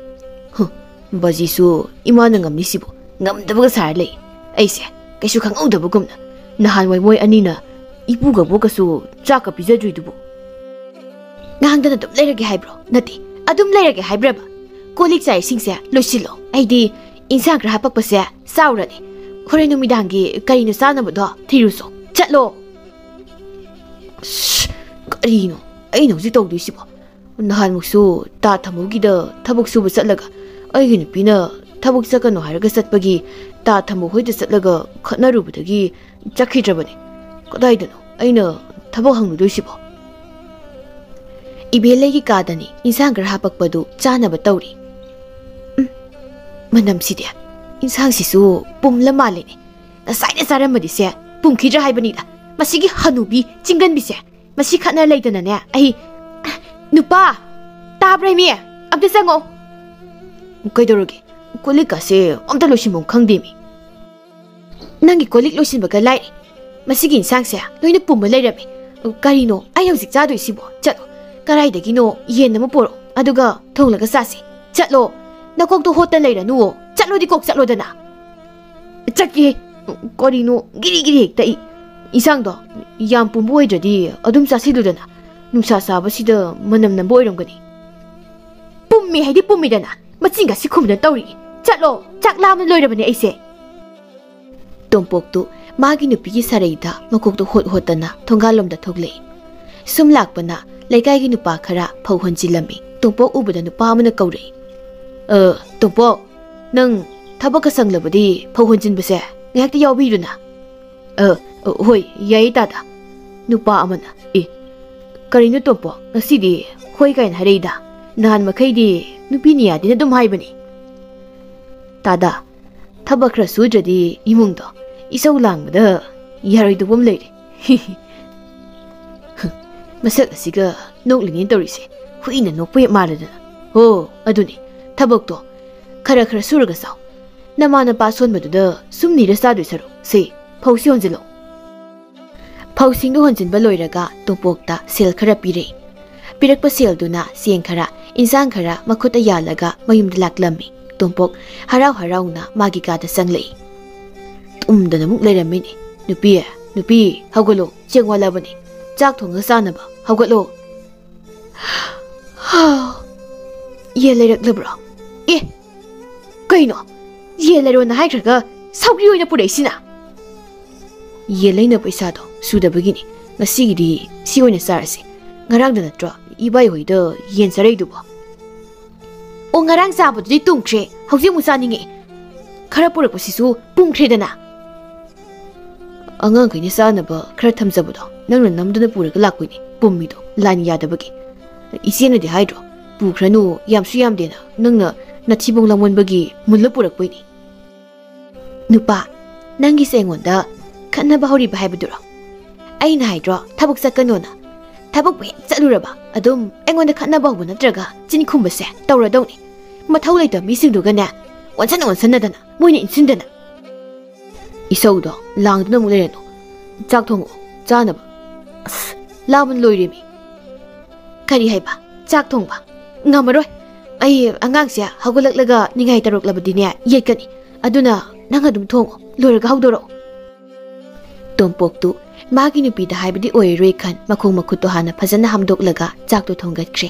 ꯍꯨ, ꯕꯖꯤꯁꯨ ꯏꯃꯥꯅ ꯉꯝꯅꯤꯁꯤꯕꯨ ꯉꯝꯗꯕꯒ ꯁꯥꯔ ꯂꯩ꯫ ꯑꯩꯁꯦ ꯀꯩꯁꯨ ꯈꯪꯍꯧꯗꯕꯒꯨꯝꯅ꯫ ꯅꯍꯥꯟꯋꯥꯏ ꯃꯣꯏ ꯑꯅꯤꯅ ꯏꯄꯨꯒ ꯕꯣꯛꯀꯁꯨ ꯆꯥꯛꯀ ꯄꯤꯖꯗ꯭ꯔꯤꯗꯨꯕꯨ꯫ ꯉꯥꯡꯗꯅ ꯑꯗꯨꯝ ꯂꯩꯔꯒꯦ ꯍꯥꯏꯕ꯭ꯔꯣ? ꯅꯠꯇꯦ, ꯑꯗꯨꯝ ꯂꯩꯔꯒꯦ ꯍꯥꯏꯕ꯭ꯔꯕ? ꯀꯣꯜ ꯂꯤꯛ ꯆꯥꯏꯁꯤꯡꯁꯦ ꯂꯣꯏꯁꯤꯜꯂꯣ꯫ ꯑꯩꯗꯤ ꯏꯟꯁꯥꯡ ꯈꯔ ꯍꯥꯄꯛꯄꯁꯦ ꯆꯥꯎꯔꯅꯤ꯫ ꯍꯣꯔꯦꯟ ꯅꯨꯃꯤꯗꯥꯡꯒꯤ ꯀꯔꯤꯅꯣ ꯆꯥꯅꯕꯗꯣ ꯊꯤꯔꯨꯁꯣ꯫ ꯆꯠꯂꯣ꯫ ꯑꯁ, ꯀꯔꯤꯅꯣ ꯑꯩꯅ ꯍꯧꯖꯤꯛ ꯇꯧꯗꯣꯏꯁꯤꯕꯣ? ꯅꯍꯥꯟꯃꯨꯛꯁꯨ ꯇꯥ ꯊꯝꯕꯧꯒꯤꯗ ꯊꯕꯛ ꯁꯨꯕ ꯆꯠꯂꯒ ꯑꯩꯒꯤ ꯅꯨꯄꯤꯅ ꯊꯕꯛ ꯆꯠꯀꯅꯨ ꯍꯥꯏꯔꯒ ꯆꯠꯄꯒꯤ ꯇꯥ ꯊꯝꯕꯧ ꯍꯣꯏꯗ ꯆꯠꯂꯒ ꯈꯠꯅꯔꯨꯕꯗꯒꯤ ꯆꯠꯈꯤꯗ꯭ꯔꯕꯅꯤ꯫ ꯀꯗꯥꯏꯗꯅꯣ ꯑꯩꯅ ꯊꯕꯛ ꯍꯪꯂꯨꯗꯣꯏꯁꯤꯕꯣ? ꯏꯕꯦꯜꯂꯩꯒꯤ ꯀꯥꯗꯅꯤ ꯏꯟꯁꯥꯡ ꯈꯔ ꯍꯥꯄꯛꯄꯗꯨ ꯆꯥꯅꯕ ꯇꯧꯔꯤ꯫ ꯎꯝ, ꯃꯅꯝꯁꯤꯗꯤ꯫ ꯏꯟꯁꯥꯡꯁꯤꯁꯨ ꯄꯨꯝꯂ ꯃꯥꯜꯂꯦꯅꯦ꯫ ꯉꯁꯥꯏꯅ ꯆꯥꯔꯝꯕꯗꯤꯁꯦ ꯄꯨꯝꯈꯤꯗ꯭ꯔꯥ ꯍꯥꯏꯕꯅꯤꯗ꯫ ꯃꯁꯤꯒꯤ ꯍꯅꯨꯕꯤ ꯆꯤꯡꯒꯟꯕꯤꯁꯦ꯫ ꯃꯁꯤ ꯈꯠꯅ ꯂꯩꯗꯅꯅꯦ꯫ ꯑꯩ, ꯅꯨꯄꯥ! ꯍꯥꯞꯔꯩꯃꯤ, ꯑꯝꯇ ꯆꯪꯉꯣ꯫ ꯀꯩꯗꯧꯔꯒꯦ? ꯀꯣꯜꯂꯤꯛꯀꯁꯦ ꯑꯝꯇ ꯂꯣꯏꯁꯤꯟꯐꯝ ꯈꯪꯗꯦꯃꯤ꯫ ꯅꯪꯒꯤ ꯀꯣꯜꯂꯤꯛ ꯂꯣꯏꯁꯤꯟꯕꯒ ꯂꯥꯏꯔꯤ꯫ ꯃꯁꯤꯒꯤ ꯏꯟꯁꯥꯡꯁꯦ ꯂꯣꯏꯅ ꯄꯨꯝꯃ ꯂꯩꯔꯝꯃꯤ꯫ ꯀꯔꯤꯅꯣ ꯑꯩ ꯍꯧꯖꯤꯛ ꯆꯥꯗꯣꯏꯁꯤꯕꯣ? ꯆꯠꯂꯣ, ꯀꯗꯥꯏꯗꯒꯤꯅꯣ ꯌꯦꯟ ꯑꯃ ꯄꯨꯔꯛꯑꯣ, ꯑꯗꯨꯒ ꯊꯣꯡꯂꯒ ꯆꯥꯁꯤ꯫ ꯆꯠꯂꯣ, ꯅꯀꯣꯛꯇꯣ ꯍꯣꯠꯇ ꯂꯩꯔꯅꯨꯋꯣ꯫ ꯆꯠꯂꯣꯗꯤ ꯀꯣꯛ ꯆꯠꯂꯣꯗꯅ꯫ ꯆꯠꯀꯦ꯫ ꯀꯔꯤꯅꯣ ꯒꯤꯔꯤ ꯒꯤꯔꯤ ꯍꯦꯛꯇ ꯏ-, ꯏꯟꯁꯥꯡꯗꯣ ꯌꯥꯝ ꯄꯨꯝꯕ ꯑꯣꯏꯗ꯭ꯔꯗꯤ ꯑꯗꯨꯝ ꯆꯥꯁꯤꯜꯂꯨꯗꯅ꯫ ꯅꯨꯡꯁꯥ ꯁꯥꯕꯁꯤꯗ ꯃꯅꯝ ꯅꯝꯕ ꯑꯣꯏꯔꯝꯒꯅꯤ꯫ ꯄꯨꯝꯃꯤ ꯍꯥꯏꯗꯤ ꯄꯨꯝꯃꯤꯗꯅ, ꯃꯆꯤꯟꯒꯁꯤ ꯈꯨꯝꯗꯅ ꯇꯧꯔꯤꯌꯦ꯫ ꯆꯠꯂꯣ, ꯆꯥꯛ ꯂꯥꯝꯅ ꯂꯣꯏꯔꯕꯅꯦ ꯑꯩꯁꯦ꯫ ꯇꯣꯝꯄꯣꯛꯇꯨ ꯃꯥꯒꯤ ꯅꯨꯄꯤꯒꯤ ꯁꯥꯔꯩꯗ ꯃꯀꯣꯛꯇꯨ ꯍꯣꯠ ꯍꯣꯠꯇꯅ ꯊꯣꯡꯒꯥꯜꯂꯣꯝꯗ ꯊꯣꯛꯂꯛꯏ꯫ ꯁꯨꯝ ꯂꯥꯛꯄꯅ ꯂꯩꯀꯥꯏꯒꯤ ꯅꯨꯄꯥ ꯈꯔ ꯐꯧ ꯍꯣꯟꯖꯤꯜꯂꯝꯃꯤ꯫ ꯇꯣꯝꯄꯣꯛ ꯎꯕꯗ ꯅꯨꯄꯥ ꯑꯃꯅ ꯀꯧꯔꯛꯏ, "ꯑ, ꯇꯣꯝꯄꯣꯛ, ꯅꯪ ꯊꯕꯛꯀ ꯁꯪꯂꯕꯗꯤ ꯐꯧ ꯍꯣꯟꯖꯤꯟꯕꯁꯦ ꯉꯥꯏꯍꯥꯛꯇ ꯌꯥꯎꯕꯤꯔꯨꯅ?" "ꯑ, ꯑ, ꯍꯣꯏ, ꯌꯥꯏꯌꯦ ꯇꯥꯗ꯫" ꯅꯨꯄꯥ ꯑꯃꯅ, "ꯑꯦ, ꯀꯔꯤꯅꯣ ꯇꯣꯝꯄꯣꯛ, ꯉꯁꯤꯗꯤ ꯍꯣꯏ ꯀꯥꯏꯅ ꯍꯥꯏꯔꯛꯏꯗ? ꯅꯍꯥꯟ ꯃꯈꯩꯗꯤ ꯅꯨꯄꯤꯅ ꯌꯥꯗꯦꯅ ꯑꯗꯨꯝ ꯍꯥꯏꯕꯅꯤ꯫" "ꯇꯥꯗ, ꯊꯕꯛ ꯈꯔ ꯁꯨꯗ꯭ꯔꯗꯤ ꯏꯃꯨꯡꯗꯣ ꯏꯁꯧ ꯂꯥꯡꯕꯗ ꯌꯥꯔꯣꯏꯗꯧꯕ ꯑꯃ ꯂꯩꯔꯦ꯫" ꯃꯁꯛ ꯑꯁꯤꯒ ꯅꯣꯛꯂꯤꯅꯦ ꯇꯧꯔꯤꯁꯦ, ꯍꯨꯏꯅ ꯅꯣꯛꯄ ꯍꯦꯛ ꯃꯥꯜꯂꯗꯅ꯫ "ꯍꯣ, ꯑꯗꯨꯅꯤ, ꯊꯕꯛꯇꯣ ꯈꯔ ꯈꯔ ꯁꯨꯔꯒ ꯆꯥꯎ꯫ ꯅꯃꯥ ꯅꯄꯥ ꯁꯣꯟꯕꯗꯨꯗ ꯁꯨꯝ ꯅꯤꯔ ꯆꯥꯗꯣꯏ ꯁꯔꯨꯛ, ꯁꯦ, ꯐꯧꯁꯤ ꯍꯣꯟꯖꯤꯜꯂꯣ꯫" ꯐꯧꯁꯤꯡꯗꯨ ꯍꯣꯟꯖꯤꯟꯕ ꯂꯣꯏꯔꯒ ꯇꯣꯝꯄꯣꯛꯇ ꯁꯦꯜ ꯈꯔ ꯄꯤꯔꯛꯏ꯫ ꯄꯤꯔꯛꯄ ꯁꯦꯜꯗꯨꯅ ꯆꯦꯡ ꯈꯔ, ꯏꯟꯁꯥꯡ ꯈꯔ ꯃꯈꯨꯠꯇ ꯌꯥꯜꯂꯒ ꯃꯌꯨꯝꯗ ꯂꯥꯛꯂꯝꯃꯤ꯫ ꯇꯣꯝꯄꯣꯛ ꯍꯔꯥꯎ ꯍꯔꯥꯎꯅ ꯃꯥꯒꯤ ꯀꯥꯗ ꯆꯪꯂꯛꯏ꯫ ꯇꯨꯝꯗꯅ ꯑꯃꯨꯛ ꯂꯩꯔꯝꯃꯤꯅꯤ꯫ "ꯅꯨꯄꯤ, ꯅꯨꯄꯤ, ꯍꯧꯒꯠꯂꯣ, ꯆꯦꯡ ꯋꯥꯠꯂꯕꯅꯤ꯫ ꯆꯥꯛ ꯊꯣꯡꯉ ꯆꯥꯅꯕ ꯍꯧꯒꯠꯂꯣ꯫" ꯌꯦꯟ ꯂꯩꯔꯛꯂꯕ꯭ꯔꯣ? ꯑꯦ, ꯀꯩꯅꯣ? ꯌꯦꯟ ꯂꯩꯔꯣꯅ ꯍꯥꯏꯈ꯭ꯔꯒ ꯁꯧꯒ꯭ꯔꯤ ꯑꯣꯏꯅ ꯄꯨꯔꯛꯏꯁꯤꯅ? ꯌꯦꯟ ꯂꯩꯅꯕ ꯄꯩꯁꯥꯗꯣ ꯁꯨꯗꯕꯒꯤꯅꯤ꯫ ꯉꯁꯤꯒꯤꯗꯤ ꯁꯤ ꯑꯣꯏꯅ ꯆꯥꯔꯁꯤ꯫ ꯉꯔꯥꯡꯗ ꯅꯠꯇ꯭ꯔꯣ ꯏꯕꯥꯏ ꯍꯣꯏꯗ ꯌꯦꯟ ꯆꯥꯔꯛꯏꯗꯨꯕꯣ? ꯑꯣ, ꯉꯔꯥꯡ ꯆꯥꯕꯗꯨꯗꯤ ꯇꯨꯝꯈ꯭ꯔꯦ, ꯍꯧꯖꯤꯛ ꯑꯃꯨꯛ ꯆꯥꯅꯤꯡꯉꯦ꯫ ꯈꯔ ꯄꯨꯔꯛꯄꯁꯤꯁꯨ ꯄꯨꯝꯈ꯭ꯔꯦꯗꯅ꯫ ꯑꯉꯥꯡꯈꯩꯅ ꯆꯥꯅꯕ ꯈꯔ ꯊꯝꯖꯕꯗꯣ ꯅꯪꯅ ꯅꯝꯗꯨꯅ ꯄꯨꯔꯒ ꯂꯥꯛꯄꯩꯅꯤ ꯄꯨꯝꯃꯤꯗꯣ, ꯂꯥꯏꯟ ꯌꯥꯗꯕꯒꯤ꯫ ꯏꯆꯦꯅꯗꯤ ꯍꯥꯏꯗ꯭ꯔꯣ, "ꯄꯨꯈ꯭ꯔꯅꯨ, ꯌꯥꯝꯁꯨ ꯌꯥꯝꯗꯦꯅ"? ꯅꯪꯅ ꯅꯊꯤꯕꯣꯡ ꯂꯥꯡꯃꯟꯕꯒꯤ ꯃꯨꯜꯂ ꯄꯨꯔꯛꯄꯩꯅꯤ꯫ ꯅꯨꯄꯥ, ꯅꯪꯒꯤꯁꯦ ꯑꯩꯉꯣꯟꯗ ꯈꯠꯅꯕ ꯍꯧꯔꯤꯕ ꯍꯥꯏꯕꯗꯨꯔꯣ? ꯑꯩꯅ ꯍꯥꯏꯗ꯭ꯔꯣ ꯊꯕꯛ ꯆꯠꯀꯅꯣꯅ? ꯊꯕꯛꯄꯨ ꯍꯦꯛ ꯆꯠꯂꯨꯔꯕ ꯑꯗꯨꯝ ꯑꯩꯉꯣꯟꯗ ꯈꯠꯅꯕ ꯍꯧꯕ ꯅꯠꯇ꯭ꯔꯒ ꯆꯤꯟ ꯈꯨꯝꯕꯁꯦ ꯇꯧꯔꯗꯧꯅꯤ꯫ ꯃꯊꯧ ꯂꯩꯇꯕ ꯃꯤꯁꯤꯡꯗꯨꯒꯅꯦ ꯑꯣꯟꯁꯟ ꯑꯣꯟꯁꯟꯅꯗꯅ, ꯃꯣꯏꯅ ꯏꯟꯁꯤꯟꯗꯅ꯫ ꯏꯁꯧꯗꯣ ꯂꯥꯡꯗꯨꯅ ꯑꯃꯨꯛ ꯂꯩꯔꯅꯨ꯫ ꯆꯥꯛ ꯊꯣꯡꯉꯛꯑꯣ, ꯆꯥꯅꯕ꯫ ꯑꯁ, ꯂꯥꯝꯕꯅ ꯂꯣꯏꯔꯦꯃꯤ꯫ ꯀꯔꯤ ꯍꯥꯏꯕ? ꯆꯥꯛ ꯊꯣꯡꯕ? ꯉꯝꯃꯔꯣꯏ꯫ ꯑꯩ ꯑꯉꯥꯡꯁꯦ ꯍꯧꯒꯠꯂꯛꯂꯒ ꯅꯤꯡꯉꯥꯏ ꯇꯧꯔꯛꯂꯕꯗꯤꯅꯦ ꯌꯦꯠꯀꯅꯤ꯫ ꯑꯗꯨꯅ ꯅꯪ ꯑꯗꯨꯝ ꯊꯣꯡꯉꯣ, ꯂꯣꯏꯔꯒ ꯍꯧꯗꯣꯔꯛꯑꯣ꯫ ꯇꯣꯝꯄꯣꯛꯇꯨ ꯃꯥꯒꯤ ꯅꯨꯄꯤꯗ ꯍꯥꯏꯕꯗꯤ ꯑꯣꯏꯔꯔꯣꯏ ꯈꯟ ꯃꯈꯣꯡ ꯃꯈꯨꯠꯇꯣ ꯍꯥꯟꯅ ꯐꯖꯅ ꯍꯥꯝꯗꯣꯛꯂꯒ ꯆꯥꯛꯇꯣ ꯊꯣꯡꯒꯠꯈ꯭ꯔꯦ꯫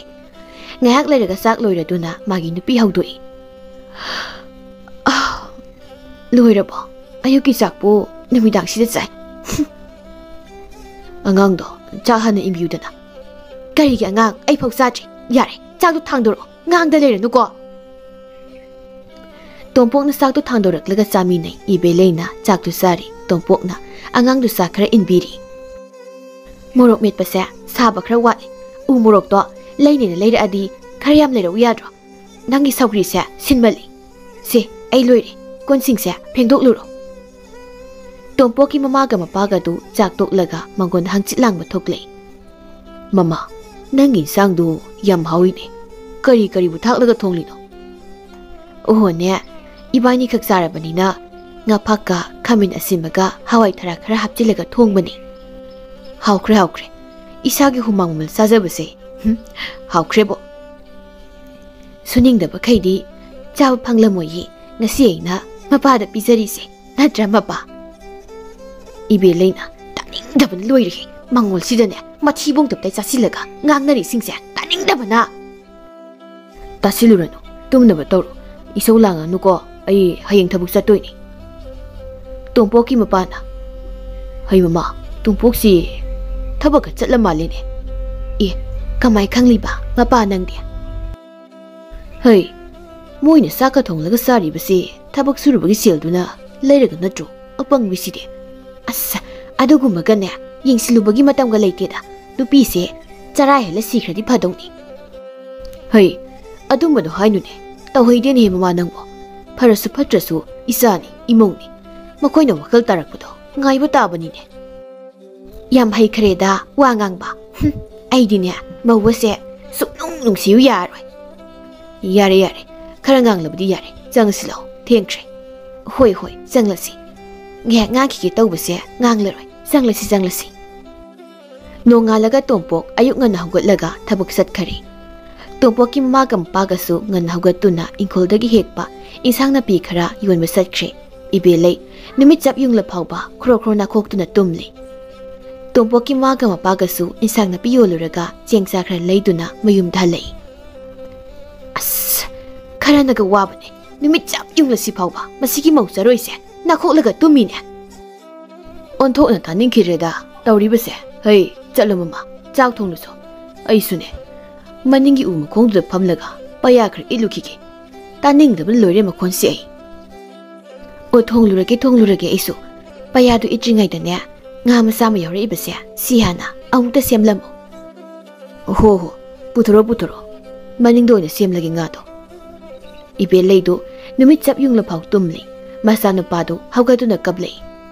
ꯉꯥꯏꯍꯥꯛ ꯂꯩꯔꯒ ꯆꯥꯛ ꯂꯣꯏꯔꯗꯨꯅ ꯃꯥꯒꯤ ꯅꯨꯄꯤ ꯍꯧꯗꯣꯛꯏ꯫ "ꯑꯥ, ꯂꯣꯏꯔꯕꯣ? ꯑꯌꯨꯛꯀꯤ ꯆꯥꯛꯄꯨ ꯅꯨꯃꯤꯗꯥꯡꯁꯤꯗ ꯆꯥꯏ?" "ꯑꯉꯥꯡꯗꯣ ꯆꯥꯛ ꯍꯥꯟꯅ ꯏꯟꯕꯤꯌꯨꯗꯅ꯫" "ꯀꯔꯤꯒꯤ ꯑꯉꯥꯡ? ꯑꯩ ꯐꯥꯎ ꯆꯥꯗ꯭ꯔꯤ꯫ ꯌꯥꯔꯦ, ꯆꯥꯛꯇꯣ ꯊꯥꯡꯗꯣꯔꯛꯑꯣ, ꯉꯥꯡꯗ ꯂꯩꯔꯅꯨꯀꯣ꯫" ꯇꯣꯝꯄꯣꯛꯅ ꯆꯥꯛꯇꯨ ꯊꯥꯡꯗꯣꯔꯛꯂꯒ ꯆꯥꯃꯤꯟꯅꯩ꯫ ꯏꯕꯦꯂꯩꯅ ꯆꯥꯛꯇꯨ ꯆꯥꯔꯤ꯫ ꯇꯣꯝꯄꯣꯛꯅ ꯑꯉꯥꯡꯗꯨ ꯆꯥꯛ ꯈꯔ ꯏꯟꯕꯤꯔꯤ꯫ "ꯃꯣꯔꯣꯛ ꯃꯦꯠꯄꯁꯦ ꯁꯥꯕ ꯈꯔ ꯋꯥꯠꯂꯤ꯫ ꯎ ꯃꯣꯔꯣꯛꯇꯣ ꯂꯩꯅꯦꯅ ꯂꯩꯔꯛꯑꯗꯤ ꯈꯔ ꯌꯥꯝ ꯂꯩꯔꯛꯎ ꯌꯥꯗ꯭ꯔꯣ? ꯅꯪꯒꯤ ꯁꯧꯒ꯭ꯔꯤꯁꯦ ꯁꯤꯟꯃꯜꯂꯤ꯫ ꯁꯦ, ꯑꯩ ꯂꯣꯏꯔꯦ꯫ ꯀꯣꯟꯁꯤꯡꯁꯦ ꯐꯦꯡꯗꯣꯛꯂꯨꯔꯣ꯫" ꯇꯣꯝꯄꯣꯛꯀꯤ ꯃꯃꯥꯒ ꯃꯄꯥꯒꯗꯨ ꯆꯥꯛ ꯇꯣꯛꯂꯒ ꯃꯉꯣꯟꯗ ꯍꯪꯆꯤꯠ ꯂꯥꯡꯕ ꯊꯣꯛꯂꯛꯏ꯫ "ꯃꯃꯥ, ꯅꯪꯒꯤ ꯏꯟꯁꯥꯡꯗꯨ ꯌꯥꯝ ꯍꯥꯎꯏꯅꯦ꯫ ꯀꯔꯤ ꯀꯔꯤꯕꯨ ꯊꯥꯛꯂꯒ ꯊꯣꯡꯂꯤꯅꯣ?" "ꯑꯣꯍꯣꯅꯦ, ꯏꯕꯥꯅꯤꯈꯛ ꯆꯥꯔꯕꯅꯤꯅ ꯉꯥ ꯐꯥꯛꯀ ꯈꯥꯃꯦꯟ ꯑꯁꯤꯟꯕꯒ ꯍꯋꯥꯏ ꯊꯔꯥꯛ ꯈꯔ ꯍꯥꯞꯆꯤꯜꯂꯒ ꯊꯣꯡꯕꯅꯤ꯫ ꯍꯥꯎꯈ꯭ꯔꯦ, ꯍꯥꯎꯈ꯭ꯔꯦ꯫ ꯏꯁꯥꯒꯤ ꯍꯨꯃꯥꯡ ꯃꯃꯜ ꯆꯥꯖꯕꯁꯦ, ꯍꯨꯝ, ꯍꯥꯎꯈ꯭ꯔꯦꯕꯣ꯫ ꯁꯨꯅꯤꯡꯗꯕꯈꯩꯗꯤ ꯆꯥꯕ ꯐꯪꯂꯝꯃꯣꯏꯌꯦ ꯉꯁꯤ ꯑꯩꯅ ꯃꯄꯥꯗ ꯄꯤꯖꯔꯤꯁꯦ꯫ ꯅꯠꯇ꯭ꯔꯥ, ꯃꯄꯥ?" ꯏꯕꯦꯂꯩꯅ ꯇꯥꯅꯤꯡꯗꯕꯅ ꯂꯣꯏꯔꯦꯍꯦ꯫ ꯃꯉꯣꯜꯁꯤꯗꯅꯦ, ꯃꯊꯤꯕꯣꯡ ꯇꯞꯇꯩ ꯆꯥꯁꯤꯜꯂꯒ ꯉꯥꯡꯅꯔꯤꯁꯤꯡꯁꯦ ꯇꯥꯅꯤꯡꯗꯕꯅ꯫ "ꯇꯥꯁꯤꯜꯂꯨꯔꯅꯨ, ꯇꯨꯝꯅꯕ ꯇꯧꯔꯣ꯫ ꯏꯁꯧ ꯂꯥꯡꯉꯅꯨꯀꯣ, ꯑꯩ ꯍꯌꯦꯡ ꯊꯕꯛ ꯆꯠꯇꯣꯏꯅꯤ꯫" ꯇꯣꯝꯄꯣꯛꯀꯤ ꯃꯄꯥꯅ, "ꯍꯩ ꯃꯃꯥ, ꯇꯣꯝꯄꯣꯛꯁꯤ ꯊꯕꯛꯀ ꯆꯠꯂ ꯃꯥꯜꯂꯦꯅꯦ꯫" "ꯑꯦ, ꯀꯃꯥꯏ ꯈꯪꯂꯤꯕ ꯃꯄꯥ ꯅꯪꯗꯤ?" "ꯍꯩ, ꯃꯣꯏꯅ ꯆꯥꯛꯀ ꯊꯣꯡꯂꯒ ꯆꯥꯔꯤꯕꯁꯤ ꯊꯕꯛ ꯁꯨꯔꯨꯕꯒꯤ ꯁꯦꯜꯗꯨꯅ ꯂꯩꯔꯒ ꯅꯠꯇ꯭ꯔꯣ, ꯑꯄꯪꯕꯤꯁꯤꯗꯤ?" "ꯑꯁ, ꯑꯗꯨꯒꯨꯝꯕꯒꯅꯦ ꯌꯦꯡꯁꯤꯜꯂꯨꯕꯒꯤ ꯃꯇꯝꯒ ꯂꯩꯇꯦꯗ꯫ ꯅꯨꯄꯤꯁꯦ ꯆꯔꯥ ꯍꯦꯜꯂ ꯁꯤꯈ꯭ꯔꯗꯤ ꯐꯗꯧꯅꯤ꯫" "ꯍꯩ, ꯑꯗꯨꯝꯕꯗꯣ ꯍꯥꯏꯅꯨꯅꯦ꯫ ꯇꯧꯍꯩꯗꯦꯅꯦ ꯃꯃꯥ ꯅꯪꯕꯣ꯫ ꯐꯔꯁꯨ ꯐꯠꯇ꯭ꯔꯁꯨ ꯏꯆꯥꯅꯤ, ꯏꯃꯧꯅꯤ꯫ ꯃꯈꯣꯏꯅ ꯋꯥꯈꯜ ꯇꯥꯔꯛꯄꯗꯣ ꯉꯥꯏꯕ ꯇꯥꯕꯅꯤꯅꯦ꯫" "ꯌꯥꯝ ꯍꯩꯈ꯭ꯔꯦꯗ ꯋꯥ ꯉꯥꯡꯕ꯫ ꯍꯨꯝ, ꯑꯩꯗꯤꯅꯦ, ꯃꯧ ꯑꯁꯦ ꯁꯨꯛꯅꯨꯡ ꯅꯨꯡꯁꯤꯌꯨ ꯌꯥꯔꯣꯏ꯫ ꯌꯥꯔꯦ, ꯌꯥꯔꯦ, ꯈꯔ ꯉꯥꯡꯂꯕꯗꯤ ꯌꯥꯔꯦ, ꯆꯪꯉꯁꯤ ꯂꯥꯛꯑꯣ, ꯊꯦꯡꯈ꯭ꯔꯦ꯫ ꯍꯣꯏ, ꯍꯣꯏ, ꯆꯪꯂꯁꯤ꯫ ꯉꯥꯏꯍꯥꯛ ꯉꯥꯡꯈꯤꯒꯦ ꯇꯧꯕꯁꯦ ꯉꯥꯡꯂꯔꯣꯏ, ꯆꯪꯂꯁꯤ, ꯆꯪꯂꯁꯤ꯫ ꯅꯣꯡꯉꯥꯜꯂꯒ ꯇꯣꯝꯄꯣꯛ ꯑꯌꯨꯛ ꯉꯟꯅ ꯍꯧꯒꯠꯂꯒ ꯊꯕꯛ ꯆꯠꯈꯔꯦ꯫ ꯇꯣꯝꯄꯣꯛꯀꯤ ꯃꯃꯥꯒ ꯃꯄꯥꯒꯁꯨ ꯉꯟꯅ ꯍꯧꯒꯠꯇꯨꯅ ꯏꯪꯈꯣꯜꯗꯒꯤ ꯍꯦꯛꯄ ꯏꯟꯁꯥꯡ ꯅꯥꯄꯤ ꯈꯔ ꯌꯣꯟꯕ ꯆꯠꯈ꯭ꯔꯦ꯫ ꯏꯕꯦꯂꯩ ꯅꯨꯃꯤꯠ ꯆꯞ ꯌꯨꯡꯂ ꯐꯥꯎꯕ ꯈ꯭ꯔꯣ ꯈ꯭ꯔꯣ ꯅꯥꯈꯣꯛꯇꯨꯅ ꯇꯨꯝꯂꯤ꯫ ꯇꯣꯝꯄꯣꯛꯀꯤ ꯃꯃꯥꯒ ꯃꯄꯥꯒꯁꯨ ꯏꯟꯁꯥꯡ ꯅꯥꯄꯤ ꯌꯣꯜꯂꯨꯔꯒ ꯆꯦꯡ ꯆꯥꯛ ꯈꯔ ꯂꯩꯗꯨꯅ ꯃꯌꯨꯝꯗ ꯍꯜꯂꯛꯏ꯫ ꯑꯁ, ꯈꯔꯅꯒ ꯋꯥꯕꯅꯦ꯫ ꯅꯨꯃꯤꯠ ꯆꯞ ꯌꯨꯡꯂꯁꯤ ꯐꯥꯎꯕ ꯃꯁꯤꯒꯤ ꯃꯧ ꯆꯔꯣꯏꯁꯦ ꯅꯥꯈꯣꯛꯂꯒ ꯇꯨꯝꯃꯤꯅꯦ꯫ ꯑꯣꯟꯊꯣꯛꯅ ꯇꯥꯅꯤꯡꯈꯤꯗ꯭ꯔꯦꯗ ꯇꯧꯔꯤꯕꯁꯦ꯫ ꯍꯩ, ꯆꯠꯂꯣ ꯃꯃꯥ, ꯆꯥꯛ ꯊꯣꯡꯂꯨꯆꯣ꯫ ꯑꯩꯁꯨꯅꯦ, ꯃꯅꯤꯡꯒꯤ ꯎ ꯃꯈꯣꯡꯗꯨꯗ ꯐꯝꯂꯒ ꯄꯌꯥ ꯈꯔ ꯏꯠꯂꯨꯈꯤꯒꯦ꯫ ꯇꯥꯅꯤꯡꯗꯕꯅ ꯂꯣꯏꯔꯦ ꯃꯈꯣꯟꯁꯦ ꯑꯩ꯫ ꯑꯣ, ꯊꯣꯡꯂꯨꯔꯒꯦ, ꯊꯣꯡꯂꯨꯔꯒꯦ ꯑꯩꯁꯨ꯫ ꯄꯌꯥꯗꯨ ꯏꯠꯇ꯭ꯔꯤꯉꯩꯗꯅꯦ, ꯉꯥ ꯃꯆꯥ ꯑꯃ ꯌꯥꯎꯔꯛꯏꯕꯁꯦ, ꯁꯤ ꯍꯥꯟꯅ ꯑꯃꯨꯛꯇ ꯁꯦꯝꯂꯝꯃꯨ꯫ ꯍꯣ ꯍꯣ, ꯄꯨꯊꯣꯔꯛꯑꯣ, ꯄꯨꯊꯣꯔꯛꯑꯣ꯫ ꯃꯅꯤꯡꯗ ꯑꯣꯏꯅ ꯁꯦꯝꯂꯒꯦ ꯉꯥꯗꯣ꯫ ꯏꯕꯦꯂꯩꯗꯨ ꯅꯨꯃꯤꯠ ꯆꯞ ꯌꯨꯡꯂ ꯐꯥꯎ ꯇꯨꯝꯂꯤ꯫ ꯃꯆꯥꯅꯨꯄꯥꯗꯨ ꯍꯧꯒꯠꯇꯨꯅ ꯀꯞꯂꯛꯏ꯫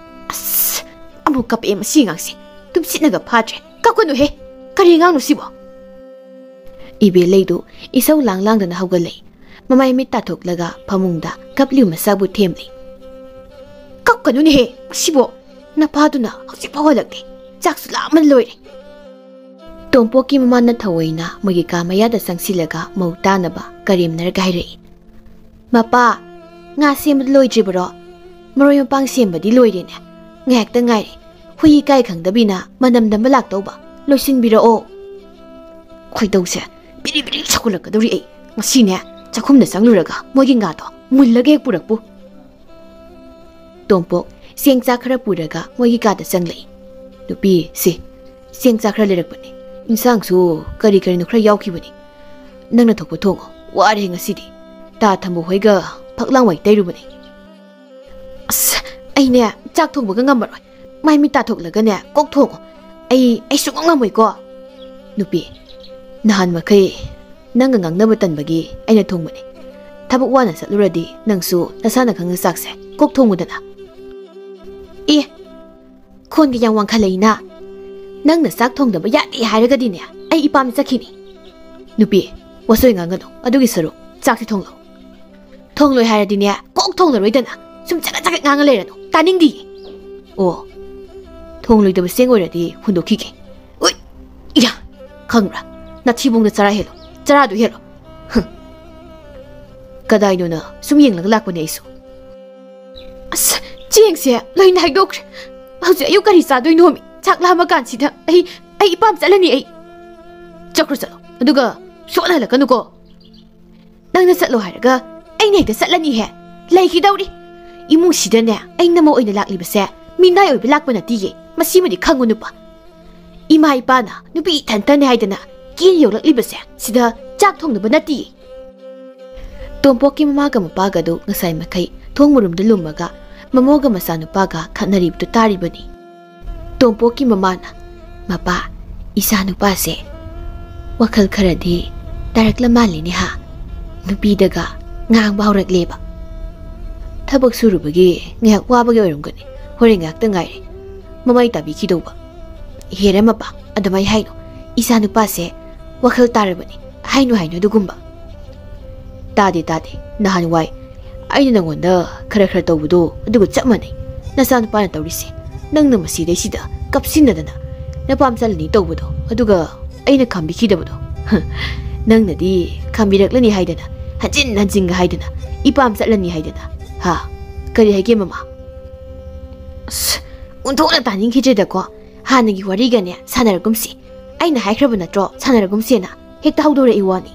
ꯑꯁ! ꯑꯃꯨꯛ ꯀꯞꯄꯛꯑꯦ ꯃꯁꯤ ꯑꯉꯥꯡꯁꯦ꯫ ꯇꯨꯝꯁꯤꯠꯅꯒ ꯐꯥꯗ꯭ꯔꯦ꯫ ꯀꯞꯀꯅꯨꯍꯦ! ꯀꯔꯤ ꯑꯉꯥꯡꯅꯣ ꯁꯤꯕꯣ? ꯏꯕꯦꯂꯩꯗꯨ ꯏꯁꯧ ꯂꯥꯡ ꯂꯥꯡꯗꯅ ꯍꯧꯒꯠꯂꯛꯏ꯫ ꯃꯃꯥꯏ ꯃꯤꯠ ꯇꯥꯊꯣꯛꯂꯒ ꯐꯃꯨꯡꯗ ꯀꯞꯂꯤꯕ ꯃꯆꯥꯕꯨ ꯊꯦꯝꯂꯤ꯫ ꯀꯞꯀꯅꯨꯅꯦꯍꯦ! ꯃꯁꯤꯕꯣ! ꯅꯄꯥꯗꯨꯅ ꯍꯧꯖꯤꯛ ꯐꯥꯎ ꯍꯜꯂꯛꯇꯦ꯫ ꯆꯥꯛꯁꯨ ꯂꯥꯝꯃꯟ ꯂꯣꯏꯔꯦ꯫ ꯇꯣꯝꯄꯣꯛꯀꯤ ꯃꯃꯥꯅ ꯊꯑꯣꯏꯅ ꯃꯣꯏꯒꯤ ꯀꯥ ꯃꯌꯥꯗ ꯆꯪꯁꯤꯜꯂꯒ ꯃꯧ ꯇꯥꯅꯕ ꯀꯔꯦꯝꯅꯔꯒ ꯍꯥꯏꯔꯛꯏ꯫ ꯃꯄꯥ, ꯉꯥ ꯁꯦꯝꯕꯗꯤ ꯂꯣꯏꯗ꯭ꯔꯤꯕꯔꯣ? ꯃꯔꯣꯏ ꯃꯄꯥꯡ ꯁꯦꯝꯕꯗꯤ ꯂꯣꯏꯔꯦꯅꯦ꯫ ꯉꯥꯏꯍꯥꯛꯇ ꯉꯥꯏꯔꯦ꯫ ꯍꯨꯏ ꯏꯀꯥꯏ ꯈꯪꯗꯕꯤꯅ ꯃꯅꯝ ꯅꯝꯕ ꯂꯥꯛꯇꯧꯕ꯫ ꯂꯣꯏꯁꯤꯟꯕꯤꯔꯛꯑꯣ꯫ ꯈꯣꯏꯗꯧꯁꯦ ꯕꯤꯔꯤ ꯕꯤꯔꯤ ꯁꯧꯒꯠꯂꯛꯀꯗꯧꯔꯤ ꯑꯩ꯫ ꯉꯁꯤꯅꯦ, ꯆꯥꯛꯈꯨꯝꯗ ꯆꯪꯂꯨꯔꯒ ꯃꯣꯏꯒꯤ ꯉꯥꯗꯣ ꯃꯨꯜꯂꯒ ꯍꯦꯛ ꯄꯨꯔꯛꯄꯨ꯫ ꯇꯣꯝꯄꯣꯛ ꯆꯦꯡ ꯆꯥꯛ ꯈꯔ ꯄꯨꯔꯒ ꯃꯣꯏꯒꯤ ꯀꯥꯗ ꯆꯪꯂꯛꯏ꯫ ꯅꯨꯄꯤ, ꯁꯤ ꯆꯦꯡ ꯆꯥꯛ ꯈꯔ ꯂꯩꯔꯛꯄꯅꯤ꯫ ꯏꯟꯁꯥꯡꯁꯨ ꯀꯔꯤ ꯀꯔꯤꯅꯣ ꯈꯔ ꯌꯥꯎꯈꯤꯕꯅꯤ꯫ ꯅꯪꯅ ꯊꯣꯛꯄ ꯊꯣꯡꯉꯣ꯫ ꯋꯥꯔꯦ ꯉꯁꯤꯗꯤ꯫ ꯇꯥ ꯊꯝꯕ ꯍꯣꯏꯒ ꯐꯛꯂꯥꯡ ꯋꯥꯏ ꯇꯩꯔꯨꯕꯅꯤ꯫ ꯑꯁ, ꯑꯩꯅꯦ, ꯆꯥꯛ ꯊꯣꯡꯕꯒ ꯉꯝꯃꯔꯣꯏ꯫ ꯃꯥꯏ ꯃꯤꯠ ꯇꯥꯊꯣꯛꯂꯒꯅꯦ, ꯀꯣꯛ ꯊꯣꯡꯉꯣ꯫ ꯑꯩ, ꯑꯩ ꯁꯨꯡꯉꯝ ꯉꯝꯃꯣꯏꯀꯣ꯫ ꯅꯨꯄꯤ, ꯅꯍꯥꯟ ꯃꯈꯩ ꯅꯪꯒ ꯉꯥꯡꯅꯕ ꯇꯟꯕꯒꯤ ꯑꯩꯅ ꯊꯣꯡꯕꯅꯤ꯫ ꯊꯕꯛ ꯋꯥꯅ ꯆꯠꯂꯨꯔꯗꯤ ꯅꯪꯁꯨ ꯅꯁꯥꯅ ꯈꯪꯅ ꯆꯥꯛꯁꯦ ꯀꯣꯛ ꯊꯣꯡꯉꯨꯗꯅ꯫ ꯑꯦ, ꯈꯣꯟꯒ ꯌꯥꯝ ꯋꯥꯡꯈꯠꯂꯛꯏꯅ꯫ ꯅꯪꯅ ꯆꯥꯛ ꯊꯣꯡꯗꯕ ꯌꯥꯗꯦ ꯍꯥꯏꯔꯒꯗꯤꯅꯦ, ꯑꯩ ꯏꯄꯥꯝ ꯆꯠꯈꯤꯅꯤ꯫ ꯅꯨꯄꯤ, ꯋꯥꯁꯣꯏ ꯉꯥꯡꯒꯅꯨ꯫ ꯑꯗꯨꯒꯤ ꯁꯔꯨꯛ ꯆꯥꯛꯁꯤ ꯊꯣꯡꯂꯣ꯫ ꯊꯣꯡꯂꯣꯏ ꯍꯥꯏꯔꯗꯤꯅꯦ, ꯀꯣꯛ ꯊꯣꯡꯂꯔꯣꯏꯗꯅ꯫ ꯁꯨꯝ ꯆꯒꯠ ꯆꯒꯠ ꯉꯥꯡꯉ ꯂꯩꯔꯅꯨ꯫ ꯇꯥꯅꯤꯡꯗꯤꯌꯦ꯫ ꯑꯣ, ꯊꯣꯡꯂꯣꯏꯗꯕ ꯆꯦꯡ ꯑꯣꯏꯔꯗꯤ ꯍꯨꯟꯗꯣꯛꯈꯤꯒꯦ꯫ ꯎꯏ! ꯏꯌꯥ! ꯈꯪꯕ꯭ꯔꯥ? ꯅꯊꯤꯕꯣꯡꯗ ꯆꯔꯥ ꯍꯦꯜꯂꯣ꯫ ꯆꯔꯥꯗꯨ ꯍꯦꯜꯂꯣ꯫ ꯍꯨꯝ꯫ ꯀꯗꯥꯏꯅꯣꯅ ꯁꯨꯝ ꯌꯦꯡꯂꯒ ꯂꯥꯛꯄꯅꯦ ꯑꯩꯁꯨ꯫ ꯑꯁ, ꯆꯦꯡꯁꯦ ꯂꯣꯏꯅ ꯍꯩꯗꯣꯛꯈ꯭ꯔꯦ꯫ ꯍꯧꯖꯤꯛ ꯑꯌꯨꯛ ꯀꯔꯤ ꯆꯥꯗꯣꯏꯅꯣꯃꯤ? ꯆꯥꯛ ꯂꯥꯝꯃ ꯀꯥꯟꯁꯤꯗ ꯑꯩ, ꯑꯩ ꯏꯄꯥꯝ ꯆꯠꯂꯅꯤ ꯑꯩ꯫ ꯆꯠꯈ꯭ꯔꯣ ꯆꯠꯂꯣ꯫ ꯑꯗꯨꯒ ꯁꯨꯛꯍꯜ ꯍꯜꯂꯛꯀꯅꯨꯀꯣ꯫ ꯅꯪꯅ ꯆꯠꯂꯣ ꯍꯥꯏꯔꯒ ꯑꯩꯅ ꯍꯦꯛꯇ ꯆꯠꯂꯅꯤꯍꯦ꯫ ꯂꯩꯈꯤꯗꯧꯔꯤ꯫ ꯏꯃꯨꯡꯁꯤꯗꯅꯦ, ꯑꯩ ꯅꯃꯧ ꯑꯣꯏꯅ ꯂꯥꯛꯂꯤꯕꯁꯦ ꯃꯤꯅꯥꯏ ꯑꯣꯏꯕ ꯂꯥꯛꯄ ꯅꯠꯇꯤꯌꯦ꯫ ꯃꯁꯤꯃꯗꯤ ꯈꯪꯉꯨ ꯅꯨꯄꯥ꯫ ꯏꯃꯥ ꯏꯄꯥꯅ ꯅꯨꯄꯤ ꯏꯊꯟꯇꯅꯦ ꯍꯥꯏꯗꯅ ꯀꯦꯅ ꯌꯣꯛꯂꯛꯂꯤꯕꯁꯦ ꯁꯤꯗ ꯆꯥꯛ ꯊꯣꯡꯅꯕ ꯅꯠꯇꯤꯌꯦ꯫ ꯇꯣꯝꯄꯣꯛꯀꯤ ꯃꯃꯥꯒ ꯃꯄꯥꯒꯗꯨ ꯉꯁꯥꯏ ꯃꯈꯩ ꯊꯣꯡ ꯃꯔꯨꯝꯗ ꯂꯨꯝꯃꯒ ꯃꯃꯧꯒ ꯃꯆꯥꯅꯨꯄꯥꯒ ꯈꯠꯅꯔꯤꯕꯗꯨ ꯇꯥꯔꯤꯕꯅꯤ꯫ ꯇꯣꯝꯄꯣꯛꯀꯤ ꯃꯃꯥꯅ, "ꯃꯄꯥ, ꯏꯆꯥ ꯅꯨꯄꯥꯁꯦ ꯋꯥꯈꯜ ꯈꯔꯗꯤ ꯇꯥꯔꯛꯂ ꯃꯥꯜꯂꯤꯅꯦ ꯍꯥ? ꯅꯨꯄꯤꯗꯒ ꯉꯥꯡꯕ ꯍꯧꯔꯛꯂꯦꯕ꯫ ꯊꯕꯛ ꯁꯨꯔꯨꯕꯒꯤ ꯉꯥꯏꯍꯥꯛ ꯋꯥꯕꯒꯤ ꯑꯣꯏꯔꯝꯒꯅꯤ꯫ ꯍꯣꯔꯦꯟ ꯉꯥꯏꯍꯥꯛꯇ ꯉꯥꯏꯔꯦ ꯃꯃꯥꯏ ꯇꯥꯕꯤꯈꯤꯗꯧꯕ꯫ ꯍꯦꯔꯦ ꯃꯄꯥ, ꯑꯗꯨꯃꯥꯏ ꯍꯥꯏꯅꯨ꯫ ꯏꯆꯥ ꯅꯨꯄꯥꯁꯦ ꯋꯥꯈꯜ ꯇꯥꯔꯕꯅꯤ꯫ ꯍꯥꯏꯅꯨ ꯍꯥꯏꯅꯨ ꯑꯗꯨꯒꯨꯝꯕ꯫" "ꯇꯥꯗꯦ, ꯇꯥꯗꯦ꯫ ꯅꯍꯥꯟꯋꯥꯏ ꯑꯩꯅ ꯅꯪꯉꯣꯟꯗ ꯈꯔ ꯈꯔ ꯇꯧꯕꯗꯣ ꯑꯗꯨꯒ ꯆꯞ ꯃꯥꯟꯅꯩ꯫ ꯅꯆꯥꯅꯨꯄꯥꯅ ꯇꯧꯔꯤꯁꯦ꯫ ꯅꯪꯅ ꯃꯁꯤꯗꯩꯁꯤꯗ ꯀꯞꯁꯤꯟꯅꯗꯅ ꯅꯄꯥꯝ ꯆꯠꯂꯅꯤ ꯇꯧꯕꯗꯣ, ꯑꯗꯨꯒ ꯑꯩꯅ ꯈꯥꯝꯕꯤꯈꯤꯗꯕꯗꯣ꯫ ꯅꯪꯅꯗꯤ ꯈꯥꯝꯕꯤꯔꯛꯂꯅꯤ ꯍꯥꯏꯗꯅ, ꯍꯟꯖꯤꯟ ꯍꯟꯖꯤꯟꯒ ꯍꯥꯏꯗꯅ, ꯏꯄꯥꯝ ꯆꯠꯂꯅꯤ ꯍꯥꯏꯗꯅ꯫ ꯍꯥ? ꯀꯔꯤ ꯍꯥꯏꯒꯦ ꯃꯃꯥ?" ꯑꯁ, ꯑꯣꯟꯊꯣꯛꯅ ꯇꯥꯅꯤꯡꯈꯤꯗ꯭ꯔꯦꯗꯀꯣ꯫ ꯍꯥꯟꯅꯒꯤ ꯋꯥꯔꯤꯒꯅꯦ ꯁꯥꯟꯅꯔꯒꯨꯝꯁꯤ꯫ ꯑꯩꯅ ꯍꯥꯏꯈ꯭ꯔꯕ ꯅꯠꯇ꯭ꯔꯣ ꯁꯥꯟꯅꯔꯒꯨꯝꯁꯦꯅ? ꯍꯦꯛꯇ ꯍꯧꯗꯣꯔꯛꯏ ꯋꯥꯅꯤ꯫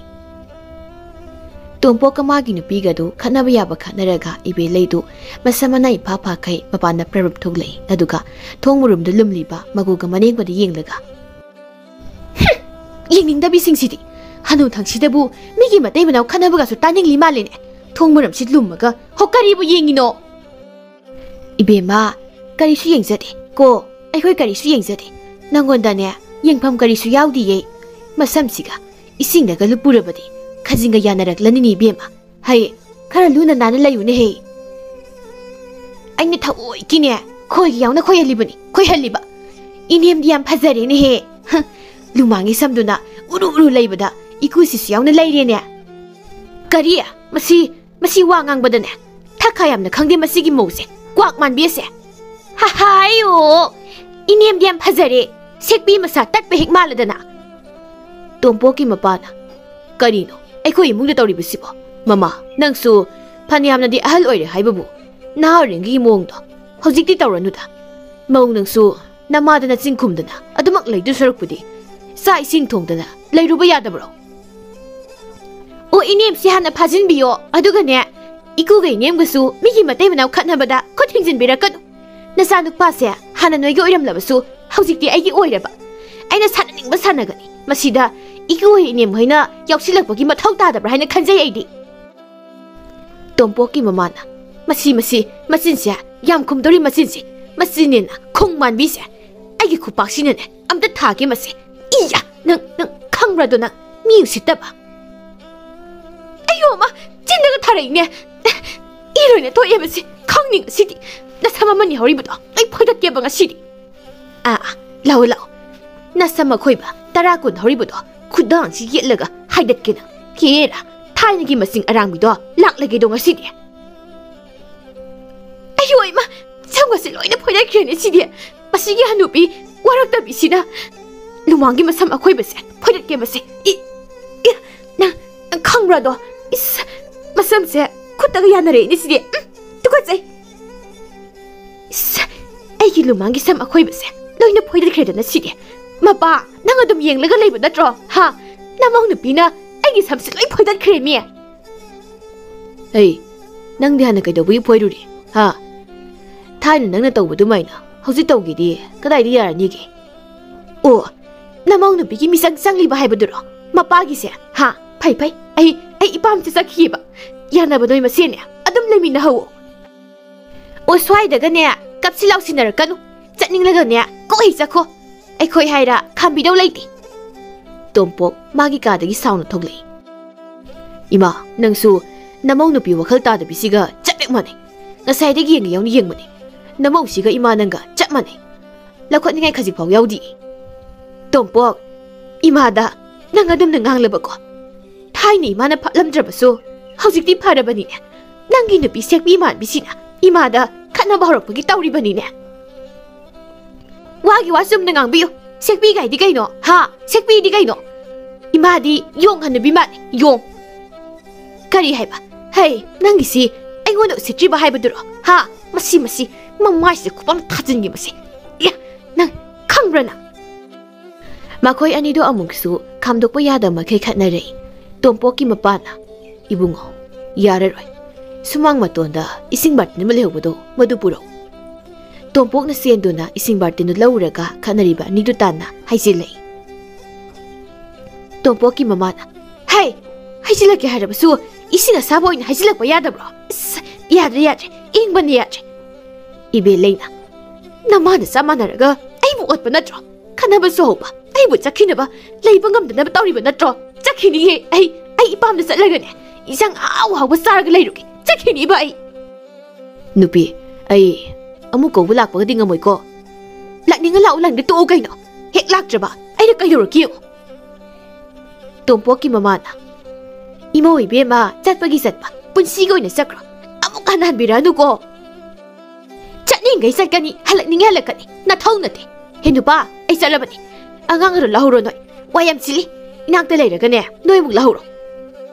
ꯇꯣꯝꯄꯣꯛꯀ ꯃꯥꯒꯤ ꯅꯨꯄꯤꯒꯗꯨ ꯈꯠꯅꯕ ꯌꯥꯕ ꯈꯠꯅꯔꯒ ꯏꯕꯦ ꯂꯩꯗꯨ ꯃꯁꯝ ꯃꯅꯥ ꯏꯐꯥ ꯐꯥꯈꯩ ꯃꯄꯥꯟꯗ ꯄ꯭ꯔꯞ ꯄ꯭ꯔꯞ ꯊꯣꯛꯂꯛꯏ꯫ ꯑꯗꯨꯒ ꯊꯣꯡ ꯃꯔꯨꯝꯗ ꯂꯨꯝꯂꯤꯕ ꯃꯒꯨꯒ ꯃꯅꯦꯡꯕꯗ ꯌꯦꯡꯂꯒ, "ꯍꯨꯝ! ꯌꯦꯡꯅꯤꯡꯗꯕꯤꯁꯤꯡꯁꯤꯗꯤ꯫ ꯍꯅꯨꯊꯪꯁꯤꯗꯕꯨ ꯃꯤꯒꯤ ꯃꯇꯩ ꯃꯅꯥꯎ ꯈꯠꯅꯕꯒꯁꯨ ꯇꯥꯅꯤꯡꯂꯤ ꯃꯥꯜꯂꯦꯅꯦ꯫ ꯊꯣꯡ ꯃꯔꯨꯝꯁꯤ ꯂꯨꯝꯃꯒ ꯍꯣ ꯀꯔꯤꯕꯨ ꯌꯦꯡꯉꯤꯅꯣ?" "ꯏꯕꯦꯝꯃ, ꯀꯔꯤꯁꯨ ꯌꯦꯡꯖꯗꯦ ꯀꯣ, ꯑꯩꯈꯣꯏ ꯀꯔꯤꯁꯨ ꯌꯦꯡꯖꯗꯦ꯫ ꯅꯪꯉꯣꯟꯗꯅꯦ ꯌꯦꯡꯐꯝ ꯀꯔꯤꯁꯨ ꯌꯥꯎꯗꯤꯌꯦ꯫ ꯃꯁꯝꯁꯤꯒ ꯏꯁꯤꯡꯗꯒ ꯂꯨꯞꯄꯨꯔꯕꯗꯤ ꯈꯖꯤꯡꯒ ꯌꯥꯅꯔꯛꯂꯅꯤꯅꯦ ꯏꯕꯦꯝꯃ꯫ ꯍꯩ, ꯈꯔ ꯂꯨꯅ ꯅꯥꯟꯅ ꯂꯩꯌꯨꯅꯦꯍꯦ꯫" "ꯑꯩꯅ ꯊꯑꯣꯏꯀꯤꯅꯦ ꯈꯣꯏꯒ ꯌꯥꯎꯅ ꯈꯣꯏꯍꯜꯂꯤꯕꯅꯤ, ꯈꯣꯏꯍꯜꯂꯤꯕ꯫ ꯏꯅꯦꯝꯗꯤ ꯌꯥꯝ ꯐꯖꯔꯦꯅꯦꯍꯦ꯫ ꯍ, ꯂꯨꯃꯥꯡꯒꯤ ꯁꯝꯗꯨꯅ ꯎꯔꯨ ꯎꯔꯨ ꯂꯩꯕꯗ ꯏꯀꯨꯁꯤꯁꯨ ꯌꯥꯎꯅ ꯂꯩꯔꯦꯅꯦ꯫ ꯀꯔꯤ? ꯃꯁꯤ, ꯃꯁꯤ ꯋꯥ ꯉꯥꯡꯕꯗꯅꯦ ꯊꯛ ꯈꯥ ꯌꯥꯝꯅ ꯈꯪꯗꯦ ꯃꯁꯤꯒꯤ ꯃꯧꯁꯦ, ꯀ꯭ꯋꯥꯛ ꯃꯥꯟꯕꯤ ꯑꯁꯦ꯫ ꯍꯥꯍꯥꯏ ꯑꯣ, ꯏꯅꯦꯝꯗꯤ ꯌꯥꯝ ꯐꯖꯔꯦ, ꯁꯦꯛꯄꯤ ꯃꯁꯥ ꯇꯠꯄ ꯍꯦꯛ ꯃꯥꯜꯂꯗꯅ꯫ ꯇꯣꯝꯄꯣꯛꯀꯤ ꯃꯄꯥꯅ, "ꯀꯔꯤꯅꯣ ꯑꯩꯈꯣꯏ ꯏꯃꯨꯡꯗ ꯇꯧꯔꯤꯕꯁꯤꯕꯣ? ꯃꯃꯥ, ꯅꯪꯁꯨ ꯐꯅꯌꯥꯝꯅꯗꯤ ꯑꯍꯜ ꯑꯣꯏꯔꯦ ꯍꯥꯏꯕꯕꯨ, ꯅꯍꯥ ꯑꯣꯏꯔꯤꯉꯩꯒꯤ ꯃꯑꯣꯡꯗꯣ ꯍꯧꯖꯤꯛꯇꯤ ꯇꯧꯔꯅꯨꯗ꯫ ꯃꯧ ꯅꯪꯁꯨ ꯅꯃꯥꯗ ꯅꯆꯤꯟ ꯈꯨꯝꯗꯅ ꯑꯗꯨꯃꯛ ꯂꯩꯗꯨ ꯁꯔꯨꯛꯄꯨꯗꯤ ꯆꯥꯛ ꯏꯁꯤꯡ ꯊꯣꯡꯗꯅ ꯂꯩꯔꯨꯕ ꯌꯥꯗꯕ꯭ꯔꯣ?" "ꯑꯣ, ꯏꯅꯦꯝꯁꯤ ꯍꯥꯟꯅ ꯐꯥꯖꯤꯟꯕꯤꯌꯣ, ꯑꯗꯨꯒꯅꯦ ꯏꯀꯨꯒ ꯏꯅꯦꯝꯒꯁꯨ ꯃꯤꯒꯤ ꯃꯇꯩ ꯃꯅꯥꯎ ꯈꯠꯅꯕꯗ ꯈꯨꯠ ꯊꯤꯡꯖꯤꯟꯕꯤꯔꯛꯀꯅꯨ꯫ ꯅꯆꯥꯅꯨꯄꯥꯁꯦ ꯍꯥꯟꯅ ꯅꯣꯏꯒꯤ ꯑꯣꯏꯔꯝꯂꯕꯁꯨ ꯍꯧꯖꯤꯛꯇꯤ ꯑꯩꯒꯤ ꯑꯣꯏꯔꯕ꯫ ꯑꯩꯅ ꯁꯥꯟꯅꯅꯤꯡꯕ ꯁꯥꯟꯅꯒꯅꯤ꯫ ꯃꯁꯤꯗ ꯏꯀꯨ ꯍꯣꯏ ꯏꯅꯦꯝ ꯍꯣꯏꯅ ꯌꯥꯎꯁꯤꯜꯂꯛꯄꯒꯤ ꯃꯊꯧ ꯇꯥꯗꯕ꯭ꯔꯥ ꯍꯥꯏꯅ ꯈꯟꯖꯩ ꯑꯩꯗꯤ꯫" ꯇꯣꯝꯄꯣꯛꯀꯤ ꯃꯃꯥꯅ, "ꯃꯁꯤ, ꯃꯁꯤ, ꯃꯆꯤꯟꯁꯦ ꯌꯥꯝ ꯈꯨꯝꯗꯧꯔꯤ ꯃꯆꯤꯟꯁꯦ, ꯃꯆꯤꯟꯅꯦꯅ ꯈꯣꯡ ꯃꯥꯟꯕꯤꯁꯦ, ꯑꯩꯒꯤ ꯈꯨꯄꯥꯛꯁꯤꯅꯅꯦ ꯑꯝꯇ ꯊꯥꯒꯦ ꯃꯁꯦ꯫ ꯏꯌꯥ, ꯅꯪ, ꯅꯪ ꯈꯪꯕ꯭ꯔꯥꯗꯣ ꯅꯪ, ꯃꯤ ꯎꯁꯤꯠꯇꯕ꯫" "ꯑꯌꯣ ꯑꯃ, ꯆꯤꯟꯗꯒ ꯊꯥꯔꯛꯏꯅꯦ꯫ ꯏ ꯂꯣꯏꯅ ꯊꯣꯛꯑꯦ ꯃꯁꯤ, ꯈꯪꯅꯤ ꯉꯁꯤꯗꯤ꯫ ꯅꯁꯝ ꯑꯃꯅꯤ ꯍꯧꯔꯤꯕꯗꯣ ꯑꯩ ꯐꯣꯏꯗꯠꯀꯦꯕ ꯉꯁꯤꯗꯤ꯫ ꯑꯥ, ꯑꯥ, ꯂꯥꯛꯑꯣ, ꯂꯥꯛꯑꯣ꯫ ꯅꯁꯝ ꯑꯈꯣꯏꯕ ꯇꯔꯥ ꯀꯨꯟ ꯍꯧꯔꯤꯕꯗꯣ ꯈꯨꯗꯥꯡꯁꯤ ꯌꯦꯠꯂꯒ ꯍꯥꯏꯗꯠꯀꯦꯅ꯫ ꯀꯦꯔꯥ, ꯊꯥꯏꯅꯒꯤ ꯃꯁꯤꯡ ꯑꯔꯥꯡꯕꯤꯗꯣ ꯂꯥꯛꯂꯒꯦꯗꯣ ꯉꯁꯤꯗꯤ꯫" "ꯑꯌꯣ ꯏꯃꯥ, ꯁꯝꯒꯁꯦ ꯂꯣꯏꯅ ꯐꯣꯏꯗꯠꯈ꯭ꯔꯦꯅꯦ ꯁꯤꯗꯤ꯫ ꯃꯁꯤꯒꯤ ꯍꯅꯨꯕꯤ ꯋꯥꯔꯛꯇꯕꯤꯁꯤꯅ ꯂꯨꯃꯥꯡꯒꯤ ꯃꯁꯝ ꯑꯈꯣꯏꯕꯁꯦ ꯐꯣꯏꯗꯠꯀꯦ ꯃꯁꯦ꯫ ꯏ, ꯏ, ꯅꯪ, ꯅꯪ ꯈꯪꯕ꯭ꯔꯥꯗꯣ? ꯏꯁ, ꯃꯁꯝꯁꯦ ꯈꯨꯠꯇꯒ ꯌꯥꯅꯔꯛꯏꯅꯦ ꯁꯤꯗꯤ꯫ ꯎꯝ, ꯇꯨꯀꯠꯆꯩ꯫" "ꯏꯁ, ꯑꯩꯒꯤ ꯂꯨꯃꯥꯡꯒꯤ ꯁꯝ ꯑꯈꯣꯏꯕꯁꯦ ꯂꯣꯏꯅ ꯐꯣꯏꯗꯠꯈ꯭ꯔꯦꯗꯅ ꯁꯤꯗꯤ꯫ ꯃꯄꯥ, ꯅꯪ ꯑꯗꯨꯝ ꯌꯦꯡꯂꯒ ꯂꯩꯕ ꯅꯠꯇ꯭ꯔꯣ? ꯍꯥ? ꯅꯃꯧ ꯅꯨꯄꯤꯅ ꯑꯩꯒꯤ ꯁꯝꯁꯦ ꯂꯣꯏ ꯐꯣꯏꯗꯠꯈ꯭ꯔꯦꯃꯤ꯫" "ꯍꯩ, ꯅꯪꯗꯤ ꯍꯥꯟꯅ ꯀꯩꯗꯧꯕꯒꯤ ꯐꯣꯏꯔꯨꯔꯤ? ꯍꯥ? ꯊꯥꯏꯅ ꯅꯪꯅ ꯇꯧꯕ ꯑꯗꯨꯃꯥꯏꯅ ꯍꯧꯖꯤꯛ ꯇꯧꯒꯦꯗꯤ ꯀꯗꯥꯏꯗ ꯌꯥꯔꯅꯤꯒꯦ?" "ꯑꯣ, ꯅꯃꯧ ꯅꯨꯄꯤꯒꯤ ꯃꯤꯆꯪ ꯆꯪꯂꯤꯕ ꯍꯥꯏꯕꯗꯨꯔꯣ? ꯃꯄꯥꯒꯤꯁꯦ? ꯍꯥ? ꯐꯩ, ꯐꯩ꯫ ꯑꯩ, ꯑꯩ ꯏꯄꯥꯝꯁꯦ ꯆꯠꯈꯤꯌꯦꯕ꯫ ꯌꯥꯅꯕ ꯅꯣꯏ ꯃꯁꯦꯟꯅꯦ ꯑꯗꯨꯝ ꯂꯩꯃꯤꯟꯅꯍꯧꯋꯣ꯫ ꯑꯣ, ꯁ꯭ꯋꯥꯏꯗꯒꯅꯦ ꯀꯞꯁꯤ ꯂꯥꯎꯁꯤꯟꯅꯔꯛꯀꯅꯨ꯫ ꯆꯠꯅꯤꯡꯂꯒꯅꯦ ꯀꯣꯛ ꯍꯦꯛ ꯆꯠꯈꯣ꯫ ꯑꯩꯈꯣꯏ ꯍꯥꯏꯔ ꯈꯥꯝꯕꯤꯗꯧ ꯂꯩꯇꯦ꯫" ꯇꯣꯝꯄꯣꯛ ꯃꯥꯒꯤ ꯀꯥꯗꯒꯤ ꯁꯥꯎꯅ ꯊꯣꯛꯂꯛꯏ꯫ "ꯏꯃꯥ, ꯅꯪꯁꯨ ꯅꯃꯧ ꯅꯨꯄꯤ ꯋꯥꯈꯜ ꯇꯥꯗꯕꯤꯁꯤꯒ ꯆꯞ ꯍꯦꯛ ꯃꯥꯟꯅꯩ꯫ ꯉꯁꯥꯏꯗꯒꯤ ꯌꯦꯡꯒꯦ ꯌꯥꯎꯅ ꯌꯦꯡꯕꯅꯤ꯫ ꯅꯃꯧꯁꯤꯒ ꯏꯃꯥ ꯅꯪꯒ ꯆꯞ ꯃꯥꯟꯅꯩ꯫ ꯂꯧꯈꯠꯅꯤꯡꯉꯥꯏ ꯈꯖꯤꯛ ꯐꯥꯎ ꯌꯥꯎꯗꯦ꯫ ꯇꯣꯝꯄꯣꯛ, ꯏꯃꯥꯗ ꯅꯪ ꯑꯗꯨꯝꯅ ꯉꯥꯡꯂꯕꯀꯣ? ꯊꯥꯏꯅ ꯏꯃꯥꯅ ꯐꯠꯂꯝꯗ꯭ꯔꯕꯁꯨ ꯍꯧꯖꯤꯛꯇꯤ ꯐꯔꯕꯅꯤꯅꯦ꯫ ꯅꯪꯒꯤ ꯅꯨꯄꯤ ꯁꯦꯛꯄꯤ ꯃꯥꯟꯕꯤꯁꯤꯅ ꯏꯃꯥꯗ ꯈꯠꯅꯕ ꯍꯧꯔꯛꯄꯒꯤ ꯇꯧꯔꯤꯕꯅꯤꯅꯦ꯫ ꯋꯥꯒꯤ ꯋꯥ ꯆꯨꯝꯅ ꯉꯥꯡꯕꯤꯌꯨ꯫ ꯁꯦꯛꯄꯤ ꯀꯥꯏꯗꯤ ꯀꯩꯅꯣ? ꯍꯥ? ꯁꯦꯛꯄꯤꯗꯤ ꯀꯩꯅꯣ? ꯏꯃꯥꯗꯤ ꯌꯣꯡ ꯍꯟꯅꯕꯤ ꯃꯥꯜꯂꯦ, ꯌꯣꯡ꯫ ꯀꯔꯤ ꯍꯥꯏꯕ? ꯍꯩ, ꯅꯪꯒꯤꯁꯤ ꯑꯩꯉꯣꯟꯗ ꯎꯁꯤꯠꯇ꯭ꯔꯤꯕ ꯍꯥꯏꯕꯗꯨꯔꯣ? ꯍꯥ? ꯃꯁꯤ, ꯃꯁꯤ, ꯃꯃꯥꯏꯁꯤꯗ ꯈꯨꯄꯝ ꯊꯥꯖꯤꯟꯒꯦ ꯃꯁꯤ꯫ ꯏꯌꯥ, ꯅꯪ ꯈꯪꯕ꯭ꯔꯥ ꯅꯪ? ꯃꯈꯣꯏ ꯑꯅꯤꯗꯣ ꯑꯃꯨꯛꯁꯨ ꯈꯥꯝꯗꯣꯛꯄ ꯌꯥꯗꯕ ꯃꯈꯩ ꯈꯠꯅꯔꯛꯏ꯫ ꯇꯣꯝꯄꯣꯛꯀꯤ ꯃꯄꯥꯅ, "ꯏꯕꯨꯡꯉꯣ, ꯌꯥꯔꯔꯣꯏ꯫ ꯁꯨꯃꯥꯡ ꯃꯇꯣꯟꯗ ꯏꯁꯤꯡ ꯕꯥꯔꯇꯤꯟ ꯑꯃ ꯂꯩꯍꯧꯕꯗꯣ, ꯃꯗꯨ ꯄꯨꯔꯛꯎ"꯫ ꯇꯣꯝꯄꯣꯛꯅ ꯆꯦꯟꯗꯨꯅ ꯏꯁꯤꯡ ꯕꯥꯔꯇꯤꯟꯗꯨ ꯂꯧꯔꯒ ꯈꯠꯅꯔꯤꯕ ꯑꯅꯤꯗꯨ ꯇꯥꯟꯅ ꯍꯥꯏꯖꯤꯜꯂꯛꯏ꯫ ꯇꯣꯝꯄꯣꯛꯀꯤ ꯃꯃꯥꯅ, "ꯍꯩ! ꯍꯩꯖꯤꯜꯂꯛꯀꯦ ꯍꯥꯏꯔꯕꯁꯨ ꯏꯁꯤꯡ ꯑꯁꯥꯕ ꯑꯣꯏꯅ ꯍꯩꯖꯤꯜꯂꯛꯄ ꯌꯥꯗꯕ꯭ꯔꯣ? ꯑꯁ, ꯌꯥꯗ꯭ꯔꯦ, ꯌꯥꯗ꯭ꯔꯦ, ꯏꯪꯕꯅ ꯌꯥꯗ꯭ꯔꯦ"꯫ ꯏꯕꯦꯜꯂꯩꯅ, "ꯅꯃꯥꯅ ꯆꯞ ꯃꯥꯟꯅꯔꯒ ꯑꯩꯕꯨ ꯑꯣꯠꯄ ꯅꯠꯇ꯭ꯔꯣ? ꯈꯠꯅꯕꯁꯨ ꯍꯧꯕ, ꯑꯩꯕꯨ ꯆꯠꯈꯤꯅꯕ ꯂꯩꯕ ꯉꯝꯗꯅꯕ ꯇꯧꯔꯤꯕ ꯅꯠꯇ꯭ꯔꯣ? ꯆꯠꯈꯤꯅꯤꯌꯦ ꯑꯩ, ꯑꯩ ꯏꯄꯥꯝꯗ ꯆꯠꯂꯒꯅꯦ, ꯏꯟꯁꯥꯡ ꯑꯍꯥꯎ ꯑꯍꯥꯎꯕ ꯆꯥꯔꯒ ꯂꯩꯔꯨꯒꯦ꯫ ꯆꯠꯈꯤꯅꯤꯕ ꯑꯩ"꯫ "ꯅꯨꯄꯤ, ꯑꯩ ꯑꯃꯨꯛ ꯀꯧꯕ ꯂꯥꯛꯄꯒꯗꯤ ꯉꯝꯃꯣꯏꯀꯣ꯫ ꯂꯥꯛꯅꯤꯡꯉ ꯂꯥꯛꯎ, ꯂꯥꯛꯅꯤꯡꯗ ꯇꯣꯛꯎ ꯀꯩꯅꯣ꯫ ꯍꯦꯛ ꯂꯥꯛꯇ꯭ꯔꯕ ꯑꯩꯅ ꯀꯩꯗꯧꯔꯛꯀꯦ ꯌꯦꯡꯉꯨ"꯫ ꯇꯣꯝꯄꯣꯛꯀꯤ ꯃꯃꯥꯅ, "ꯏꯃꯧ ꯏꯕꯦꯝꯃ, ꯆꯠꯄꯒꯤ ꯆꯠꯄ, ꯄꯨꯟꯁꯤꯒꯤ ꯑꯣꯏꯅ ꯆꯠꯈ꯭ꯔꯣ꯫ ꯑꯃꯨꯛ ꯍꯟꯅ ꯍꯟꯕꯤꯔꯛꯑꯅꯨꯀꯣ꯫ ꯆꯠꯅꯤꯡꯈꯩ ꯆꯠꯀꯅꯤ, ꯍꯜꯂꯛꯅꯤꯡꯉꯩ ꯍꯜꯂꯛꯀꯅꯤ꯫ ꯅꯊꯧ ꯅꯠꯇꯦ꯫ ꯍꯦ ꯅꯨꯄꯥ, ꯑꯩ ꯆꯠꯂꯕꯅꯤ꯫ ꯑꯉꯥꯡ ꯑꯗꯨ ꯂꯧꯍꯧꯔꯣ ꯅꯣꯏ꯫ ꯋꯥ ꯌꯥꯝ ꯁꯤꯜꯂꯤ꯫ ꯏꯅꯥꯛꯇ ꯂꯩꯔꯒꯅꯦ, ꯅꯣꯏꯃꯨꯛ ꯂꯧꯍꯧꯔꯣ"꯫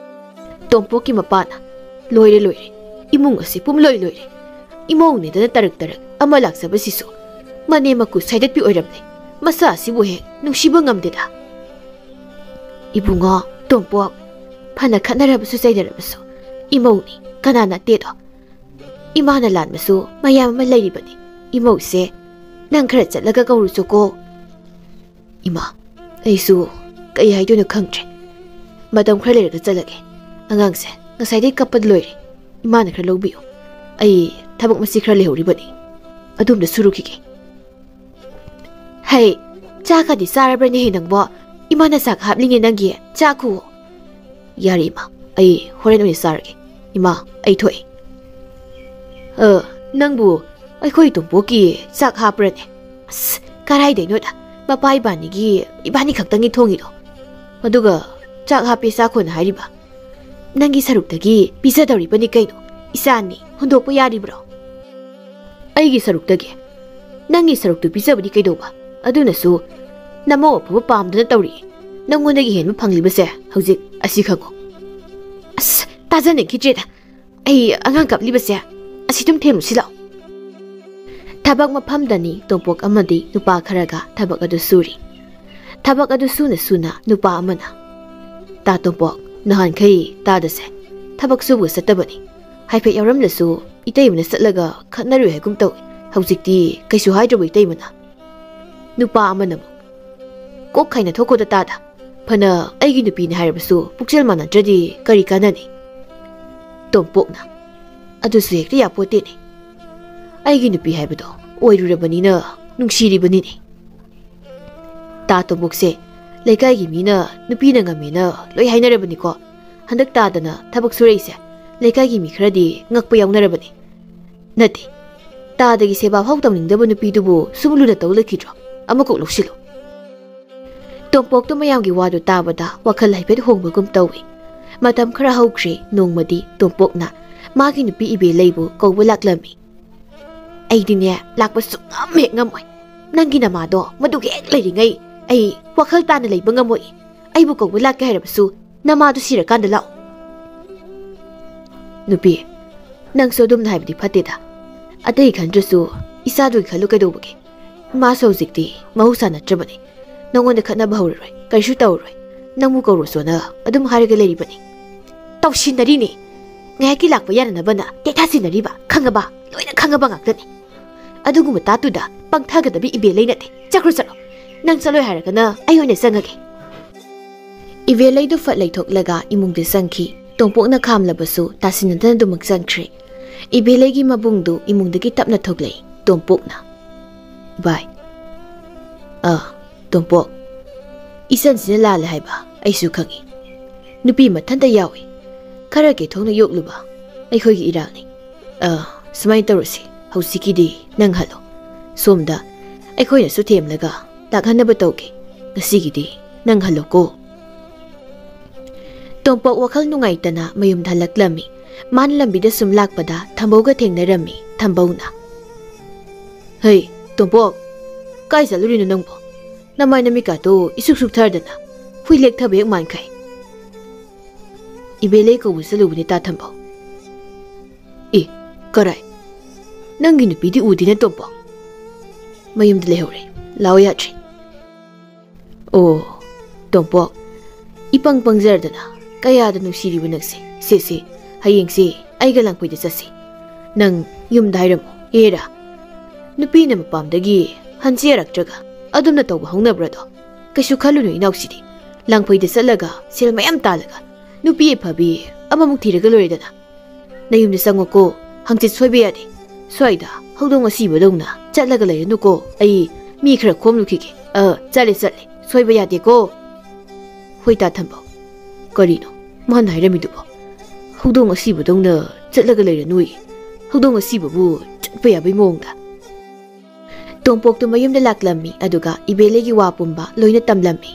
ꯇꯣꯝꯄꯣꯛꯀꯤ ꯃꯄꯥꯅ, "ꯂꯣꯏꯔꯦ, ꯂꯣꯏꯔꯦ꯫ ꯏꯃꯨꯡ ꯑꯁꯤ ꯄꯨꯝꯂꯣꯏ ꯂꯣꯏꯔꯦ꯫ ꯏꯃꯧꯅꯦꯗꯅ ꯇꯔꯛ ꯇꯔꯛ ꯑꯃ ꯂꯥꯛꯆꯕꯁꯤꯁꯨ ꯃꯅꯦꯝ ꯃꯀꯨ ꯁꯥꯏꯗꯠꯄꯤ ꯑꯣꯏꯔꯝꯂꯦ꯫ ꯃꯆꯥ ꯑꯁꯤꯕꯨ ꯍꯦꯛ ꯅꯨꯡꯁꯤꯕ ꯉꯝꯗꯦꯗ"꯫ "ꯏꯕꯨꯡꯉꯣ, ꯇꯣꯝꯄꯣꯛ, ꯐꯅ ꯈꯠꯅꯔꯕꯁꯨ ꯆꯩꯅꯔꯕꯁꯨ ꯏꯃꯧꯅꯤ, ꯀꯅꯥ ꯅꯠꯇꯦꯗꯣ꯫ ꯏꯃꯥꯅ ꯂꯥꯟꯕꯁꯨ ꯃꯌꯥꯝ ꯑꯃ ꯂꯩꯔꯤꯕꯅꯤ꯫ ꯏꯃꯧꯁꯦ, ꯅꯪ ꯈꯔ ꯆꯠꯂꯒ ꯀꯧꯔꯨꯆꯣꯀꯣ"꯫ "ꯏꯃꯥ, ꯑꯩꯁꯨ ꯀꯩ ꯍꯥꯏꯗꯣꯏꯅꯣ ꯈꯪꯗ꯭ꯔꯦ꯫ ꯃꯇꯝ ꯈꯔ ꯂꯩꯔꯒ ꯆꯠꯂꯒꯦ꯫ ꯑꯉꯥꯡꯁꯦ ꯉꯁꯥꯏꯗꯩ ꯀꯞꯄꯗ ꯂꯣꯏꯔꯦ꯫ ꯏꯃꯥꯅ ꯈꯔ ꯂꯧꯕꯤꯌꯨ꯫ ꯑꯩ ꯊꯕꯛ ꯃꯆꯦꯠ ꯈꯔ ꯂꯩꯍꯧꯔꯤꯕꯅꯤ꯫ ꯑꯗꯨꯝꯗ ꯁꯨꯔꯨꯈꯤꯒꯦ"꯫ "ꯍꯩ, ꯆꯥꯛꯀꯗꯤ ꯆꯥꯔꯕ꯭ꯔꯅꯦꯍꯦ ꯅꯪꯕꯣ? ꯏꯃꯥꯅ ꯆꯥꯛ ꯍꯥꯞꯂꯤꯉꯦ ꯅꯪꯒꯤ꯫ ꯆꯥꯛ ꯈꯨ"꯫ "ꯌꯥꯔꯦ ꯏꯃꯥ, ꯑꯩ ꯍꯣꯔꯦꯟ ꯑꯣꯏꯅ ꯆꯥꯔꯒꯦ꯫ ꯏꯃꯥ, ꯑꯩ ꯊꯣꯛꯑꯦ"꯫ "ꯑ, ꯅꯪꯕꯨ ꯑꯩꯈꯣꯏ ꯇꯣꯝꯄꯣꯛꯀꯤ ꯆꯥꯛ ꯍꯥꯞꯄ꯭ꯔꯅꯦ? ꯑꯁ, ꯀꯔꯥꯏꯗꯩꯅꯣꯗ, ꯃꯄꯥ ꯏꯕꯥꯅꯤꯒꯤ, ꯏꯕꯥꯅꯤ ꯈꯛꯇꯪꯒꯤ ꯊꯣꯡꯉꯤꯗꯣ꯫ ꯑꯗꯨꯒ ꯆꯥꯛ ꯍꯥꯞꯄꯦ ꯆꯥꯈꯣꯅ ꯍꯥꯏꯔꯤꯕ? ꯅꯪꯒꯤ ꯁꯔꯨꯛꯇꯒꯤ ꯄꯤꯖꯗꯧꯔꯤꯕꯅꯤ ꯀꯩꯅꯣ, ꯏꯆꯥꯅꯤ, ꯍꯨꯟꯗꯣꯛꯄ ꯌꯥꯔꯤꯕ꯭ꯔꯣ? ꯑꯩꯒꯤ ꯁꯔꯨꯛꯇꯒꯤ? ꯅꯪꯒꯤ ꯁꯔꯨꯛꯇꯨ ꯄꯤꯖꯕꯗꯤ ꯀꯩꯗꯧꯕ? ꯑꯗꯨꯅꯁꯨ ꯅꯃꯧ ꯑꯐꯕ ꯄꯥꯝꯗꯅ ꯇꯧꯔꯤ꯫ ꯅꯪꯉꯣꯟꯗꯒꯤ ꯍꯦꯟꯕ ꯐꯪꯂꯤꯕꯁꯦ ꯍꯧꯖꯤꯛ ꯑꯁꯤ ꯈꯪꯉꯨ꯫ ꯑꯁ, ꯇꯥꯖꯅꯤꯡꯈꯤꯗ꯭ꯔꯦꯗ꯫ ꯑꯩ ꯑꯉꯥꯡ ꯀꯞꯂꯤꯕꯁꯦ ꯑꯁꯤ ꯑꯗꯨꯝ ꯊꯦꯝꯃꯨꯁꯤ ꯂꯥꯛꯑꯣ꯫ ꯊꯕꯛ ꯃꯐꯝꯗꯅꯤ ꯇꯣꯝꯄꯣꯛ ꯑꯃꯗꯤ ꯅꯨꯄꯥ ꯈꯔꯒ ꯊꯕꯛ ꯑꯗꯨ ꯁꯨꯔꯤ꯫ ꯊꯕꯛ ꯑꯗꯨ ꯁꯨꯅ ꯁꯨꯅ ꯅꯨꯄꯥ ꯑꯃꯅ, "ꯇꯥ ꯇꯣꯝꯄꯣꯛ, ꯅꯍꯥꯟꯈꯩ ꯇꯥꯗꯁꯦ ꯊꯕꯛ ꯁꯨꯕꯒ ꯆꯠꯇꯕꯅꯤ꯫ ꯍꯥꯏꯐꯦꯠ ꯌꯥꯎꯔꯝꯂꯁꯨ ꯏꯇꯩꯃꯅ ꯆꯠꯂꯒ ꯈꯠꯅꯔꯨꯏ ꯍꯥꯏꯒꯨꯝ ꯇꯧꯏ꯫ ꯍꯧꯖꯤꯛꯇꯤ ꯀꯩꯁꯨ ꯍꯥꯏꯗ꯭ꯔꯕꯣ ꯏꯇꯩꯃꯅ?" ꯅꯨꯄꯥ ꯑꯃꯅ ꯑꯃꯨꯛ, "ꯀꯣꯛ ꯈꯥꯏꯅ ꯊꯣꯛꯈꯣꯗ ꯇꯥꯗ꯫ ꯐꯅ ꯑꯩꯒꯤ ꯅꯨꯄꯤꯅꯤ ꯍꯥꯏꯔꯕꯁꯨ ꯄꯨꯛꯆꯦꯜ ꯃꯥꯟꯅꯗ꯭ꯔꯗꯤ ꯀꯔꯤ ꯀꯥꯟꯅꯅꯤ?" ꯇꯣꯝꯄꯣꯛꯅ, "ꯑꯗꯨꯁꯨ ꯍꯦꯛꯇ ꯌꯥꯄꯣꯠꯇꯦꯅꯦ꯫ ꯑꯩꯒꯤ ꯅꯨꯄꯤ ꯍꯥꯏꯕꯗꯣ ꯑꯣꯏꯔꯨꯔꯕꯅꯤꯅ ꯅꯨꯡꯁꯤꯔꯤꯕꯅꯤꯅꯦ꯫ ꯇꯥ ꯇꯣꯝꯄꯣꯛꯁꯦ ꯂꯩꯀꯥꯏꯒꯤ ꯃꯤꯅ ꯅꯨꯄꯤꯅ ꯉꯝꯃꯦꯅ ꯂꯣꯏ ꯍꯥꯏꯅꯔꯕꯅꯤꯀꯣ꯫ ꯍꯟꯗꯛ ꯇꯥꯗꯅ ꯊꯕꯛ ꯁꯨꯔꯛꯏꯁꯦ ꯂꯩꯀꯥꯏꯒꯤ ꯃꯤ ꯈꯔꯗꯤ ꯉꯛꯄ ꯌꯥꯎꯅꯔꯕꯅꯤ꯫ ꯅꯠꯇꯦ, ꯇꯥꯗꯒꯤ ꯁꯦꯕꯥ ꯐꯥꯎ ꯇꯧꯅꯤꯡꯗꯕ ꯅꯨꯄꯤꯗꯨꯕꯨ ꯁꯨꯝ ꯂꯨꯅ ꯇꯧ ꯂꯩꯈꯤꯗ꯭ꯔꯣ? ꯑꯃꯀꯣꯛ ꯂꯧꯁꯤꯜꯂꯨ꯫" ꯇꯣꯝꯄꯣꯛꯇꯣ ꯃꯌꯥꯝꯒꯤ ꯋꯥꯗꯨ ꯇꯥꯕꯗ ꯋꯥꯈꯜ ꯍꯥꯏꯐꯦꯠ ꯍꯣꯡꯕꯒꯨꯝ ꯇꯧꯏ꯫ ꯃꯇꯝ ꯈꯔ ꯍꯧꯈ꯭ꯔꯦ, ꯅꯣꯡꯃꯗꯤ ꯇꯣꯝꯄꯣꯛꯅ ꯃꯥꯒꯤ ꯅꯨꯄꯤ ꯏꯕꯦꯂꯩꯕꯨ ꯀꯧꯕ ꯂꯥꯛꯂꯝꯃꯤ꯫ "ꯑꯩꯗꯤꯅꯦ, ꯂꯥꯛꯄ ꯁꯨꯡꯉꯝ ꯍꯦꯛ ꯉꯝꯃꯣꯏ꯫ ꯅꯪꯒꯤ ꯅꯃꯥꯗꯣ ꯃꯗꯨꯒ ꯍꯦꯛ ꯂꯩꯔꯤꯉꯩ ꯑꯩ ꯋꯥꯈꯜ ꯇꯥꯅ ꯂꯩꯕ ꯉꯝꯃꯣꯏ꯫ ꯑꯩꯕꯨ ꯀꯧꯕ ꯂꯥꯛꯀꯦ ꯍꯥꯏꯔꯕꯁꯨ ꯅꯃꯥꯗꯨ ꯁꯤꯔꯀꯥꯟꯗ ꯂꯥꯛꯑꯣ꯫" "ꯅꯨꯄꯤ, ꯅꯪꯁꯨ ꯑꯗꯨꯝꯅ ꯍꯥꯏꯕꯗꯤ ꯐꯠꯇꯦꯗ꯫ ꯑꯇꯩ ꯈꯟꯗ꯭ꯔꯁꯨ ꯏꯆꯥꯗꯨꯒꯤ ꯈꯜꯂꯨ ꯀꯩꯗꯧꯕꯒꯦ? ꯃꯥꯁꯨ ꯍꯧꯖꯤꯛꯇꯤ ꯃꯍꯧꯁꯥ ꯅꯠꯇ꯭ꯔꯕꯅꯤ꯫ ꯅꯉꯣꯟꯗ ꯈꯠꯅꯕ ꯍꯧꯔꯔꯣꯏ, ꯀꯔꯤꯁꯨ ꯇꯧꯔꯔꯣꯏ꯫ ꯅꯪꯕꯨ ꯀꯧꯔꯨꯁꯣꯅ ꯑꯗꯨꯝ ꯍꯥꯏꯔꯒ ꯂꯩꯔꯤꯕꯅꯤ꯫" "ꯇꯧꯁꯤꯟꯅꯔꯤꯅꯤ꯫ ꯉꯥꯏꯍꯥꯛꯀꯤ ꯂꯥꯛꯄ ꯌꯥꯅꯅꯕꯅ ꯇꯦꯊꯥ ꯁꯤꯟꯅꯔꯤꯕ, ꯈꯪꯉꯕ? ꯂꯣꯏꯅ ꯈꯪꯉꯕ ꯉꯥꯛꯇꯅꯤ꯫ ꯑꯗꯨꯒꯨꯝꯕ ꯇꯥꯠꯇꯨꯗ ꯄꯪꯊꯒꯗꯕ ꯏꯕꯦꯜꯂꯩ ꯅꯠꯇꯦ꯫ ꯆꯠꯈ꯭ꯔꯣ, ꯆꯠꯂꯣ꯫ ꯅꯪ ꯆꯠꯂꯣꯏ ꯍꯥꯏꯔꯒꯅ ꯑꯩ ꯑꯣꯏꯅ ꯆꯪꯉꯒꯦ꯫" ꯏꯕꯦꯜꯂꯩꯗꯨ ꯐꯠ ꯂꯩꯊꯣꯛꯂꯒ ꯏꯃꯨꯡꯗ ꯆꯪꯈꯤ꯫ ꯇꯣꯝꯄꯣꯛꯅ ꯈꯥꯝꯂꯕꯁꯨ ꯇꯥꯁꯤꯟꯅꯗꯅ ꯑꯗꯨꯃꯛ ꯆꯪꯈ꯭ꯔꯦ꯫ ꯏꯕꯦꯜꯂꯩꯒꯤ ꯃꯕꯨꯡꯗꯨ ꯏꯃꯨꯡꯗꯒꯤ ꯇꯞꯅ ꯊꯣꯛꯂꯛꯏ꯫ ꯇꯣꯝꯄꯣꯛꯅ, "ꯚꯥꯏ꯫" "ꯑꯥ, ꯇꯣꯝꯄꯣꯛ, ꯏꯆꯟꯁꯤꯅ ꯂꯥꯜꯂꯦ ꯍꯥꯏꯕ ꯑꯩꯁꯨ ꯈꯪꯏ꯫ ꯅꯨꯄꯤ ꯃꯊꯟꯇ ꯌꯥꯎꯏ꯫ ꯈꯔ ꯀꯦꯊꯣꯛꯅ ꯌꯣꯛꯂꯨꯕ ꯑꯩꯈꯣꯏꯒꯤ ꯏꯔꯥꯡꯅꯤ꯫ ꯑꯥ, ꯁꯨꯃꯥꯏꯅ ꯇꯧꯔꯁꯤ, ꯍꯧꯖꯤꯛꯀꯤꯗꯤ ꯅꯪ ꯍꯜꯂꯣ꯫ ꯁꯣꯝꯗ ꯑꯩꯈꯣꯏꯅꯁꯨ ꯊꯦꯝꯂꯒ ꯂꯥꯛꯍꯟꯅꯕ ꯇꯧꯒꯦ꯫ ꯉꯁꯤꯒꯤꯗꯤ ꯅꯪ ꯍꯜꯂꯣꯀꯣ꯫ ꯇꯣꯝꯄꯣꯛ ꯋꯥꯈꯜ ꯅꯨꯡꯉꯥꯏꯇꯅ ꯃꯌꯨꯝꯗ ꯍꯜꯂꯛꯂꯝꯃꯤ꯫ ꯃꯥꯅ ꯂꯝꯕꯤꯗ ꯁꯨꯝ ꯂꯥꯛꯄꯗ ꯊꯝꯕꯧꯒ ꯊꯦꯡꯅꯔꯝꯃꯤ꯫ ꯊꯝꯕꯧꯅ, "ꯍꯩ, ꯇꯣꯝꯄꯣꯛ, ꯀꯥꯏ ꯆꯠꯂꯨꯔꯤꯅꯣ ꯅꯪꯕꯣ? ꯅꯃꯥꯏ ꯅꯃꯤꯠꯀꯥꯗꯣ ꯏꯁꯨꯛ ꯁꯨꯛꯊꯔꯗꯅ ꯍꯨꯏ ꯂꯦꯛꯊꯕ ꯍꯦꯛ ꯃꯥꯟꯈꯩ꯫" "ꯏꯕꯦꯂꯩ ꯀꯧꯕ ꯆꯠꯂꯨꯕꯅꯦ ꯇꯥ ꯊꯝꯕꯧ꯫" "ꯑꯦ, ꯀꯔꯥꯏ? ꯅꯪꯒꯤ ꯅꯨꯄꯤꯗꯤ ꯎꯗꯦꯅ ꯇꯣꯝꯄꯣꯛ?" "ꯃꯌꯨꯝꯗ ꯂꯩꯍꯧꯔꯦ, ꯂꯥꯛꯑꯣ ꯌꯥꯗ꯭ꯔꯦ꯫" "ꯑꯣ, ꯇꯣꯝꯄꯣꯛ, ꯏꯄꯪ ꯄꯪꯖꯔꯗꯅ ꯀꯌꯥꯗ ꯅꯨꯡꯁꯤꯔꯤꯕ ꯅꯪꯁꯦ꯫ ꯁꯦ, ꯁꯦ, ꯍꯌꯦꯡꯁꯦ ꯑꯩꯒ ꯂꯥꯡꯐꯩꯗ ꯆꯠꯁꯤ꯫ ꯅꯪ ꯌꯨꯝꯗ ꯍꯥꯏꯔꯝꯃꯨ, ꯍꯦꯔꯥ꯫ ꯅꯨꯄꯤꯅ ꯃꯄꯥꯝꯗꯒꯤ ꯍꯟꯁꯤ ꯌꯥꯔꯛꯇ꯭ꯔꯒ ꯑꯗꯨꯝꯅ ꯇꯧꯕ ꯍꯧꯅꯕ꯭ꯔꯗꯣ? ꯀꯩꯁꯨ ꯈꯜꯂꯨꯅꯨ ꯏꯅꯥꯎꯁꯤꯗꯤ꯫ ꯂꯥꯡꯐꯩꯗ ꯆꯠꯂꯒ ꯁꯦꯜ ꯃꯌꯥꯝ ꯇꯥꯜꯂꯒ ꯅꯨꯄꯤ ꯑꯐꯕꯤ ꯑꯃꯃꯨꯛ ꯊꯤꯔꯒ ꯂꯣꯏꯔꯦꯗꯅ꯫ ꯅꯌꯨꯝꯗ ꯆꯪꯉꯨꯀꯣ, ꯍꯪꯆꯤꯠ ꯁꯣꯏꯕ ꯌꯥꯗꯦ꯫ ꯁ꯭ꯋꯥꯏꯗ ꯍꯧꯗꯣꯡ ꯑꯁꯤꯕꯗꯧꯅ ꯆꯠꯂꯒ ꯂꯩꯔꯅꯨꯀꯣ꯫ ꯑꯩ ꯃꯤ ꯈꯔ ꯈꯣꯝꯂꯨꯈꯤꯒꯦ꯫ ꯑ, ꯆꯠꯂꯦ, ꯆꯠꯂꯦ, ꯁꯣꯏꯕ ꯌꯥꯗꯦꯀꯣ꯫" "ꯍꯣꯏ ꯇꯥ ꯊꯝꯕꯧ, ꯀꯔꯤꯅꯣ ꯃꯥꯅ ꯍꯥꯏꯔꯝꯃꯤꯗꯨꯕꯣ? ꯍꯧꯗꯣꯡ ꯑꯁꯤꯕꯗꯧꯅ ꯆꯠꯂꯒ ꯂꯩꯔꯅꯨꯌꯦ꯫ ꯍꯧꯗꯣꯡ ꯑꯁꯤꯕꯕꯨ ꯆꯠꯄ ꯌꯥꯕꯩ ꯃꯑꯣꯡꯗ?" ꯇꯣꯝꯄꯣꯛꯇꯨ ꯃꯌꯨꯝꯗ ꯂꯥꯛꯂꯝꯃꯤ, ꯑꯗꯨꯒ ꯏꯕꯦꯂꯩꯒꯤ ꯋꯥ ꯄꯨꯝꯕ ꯂꯣꯏꯅ ꯇꯝꯂꯝꯃꯤ꯫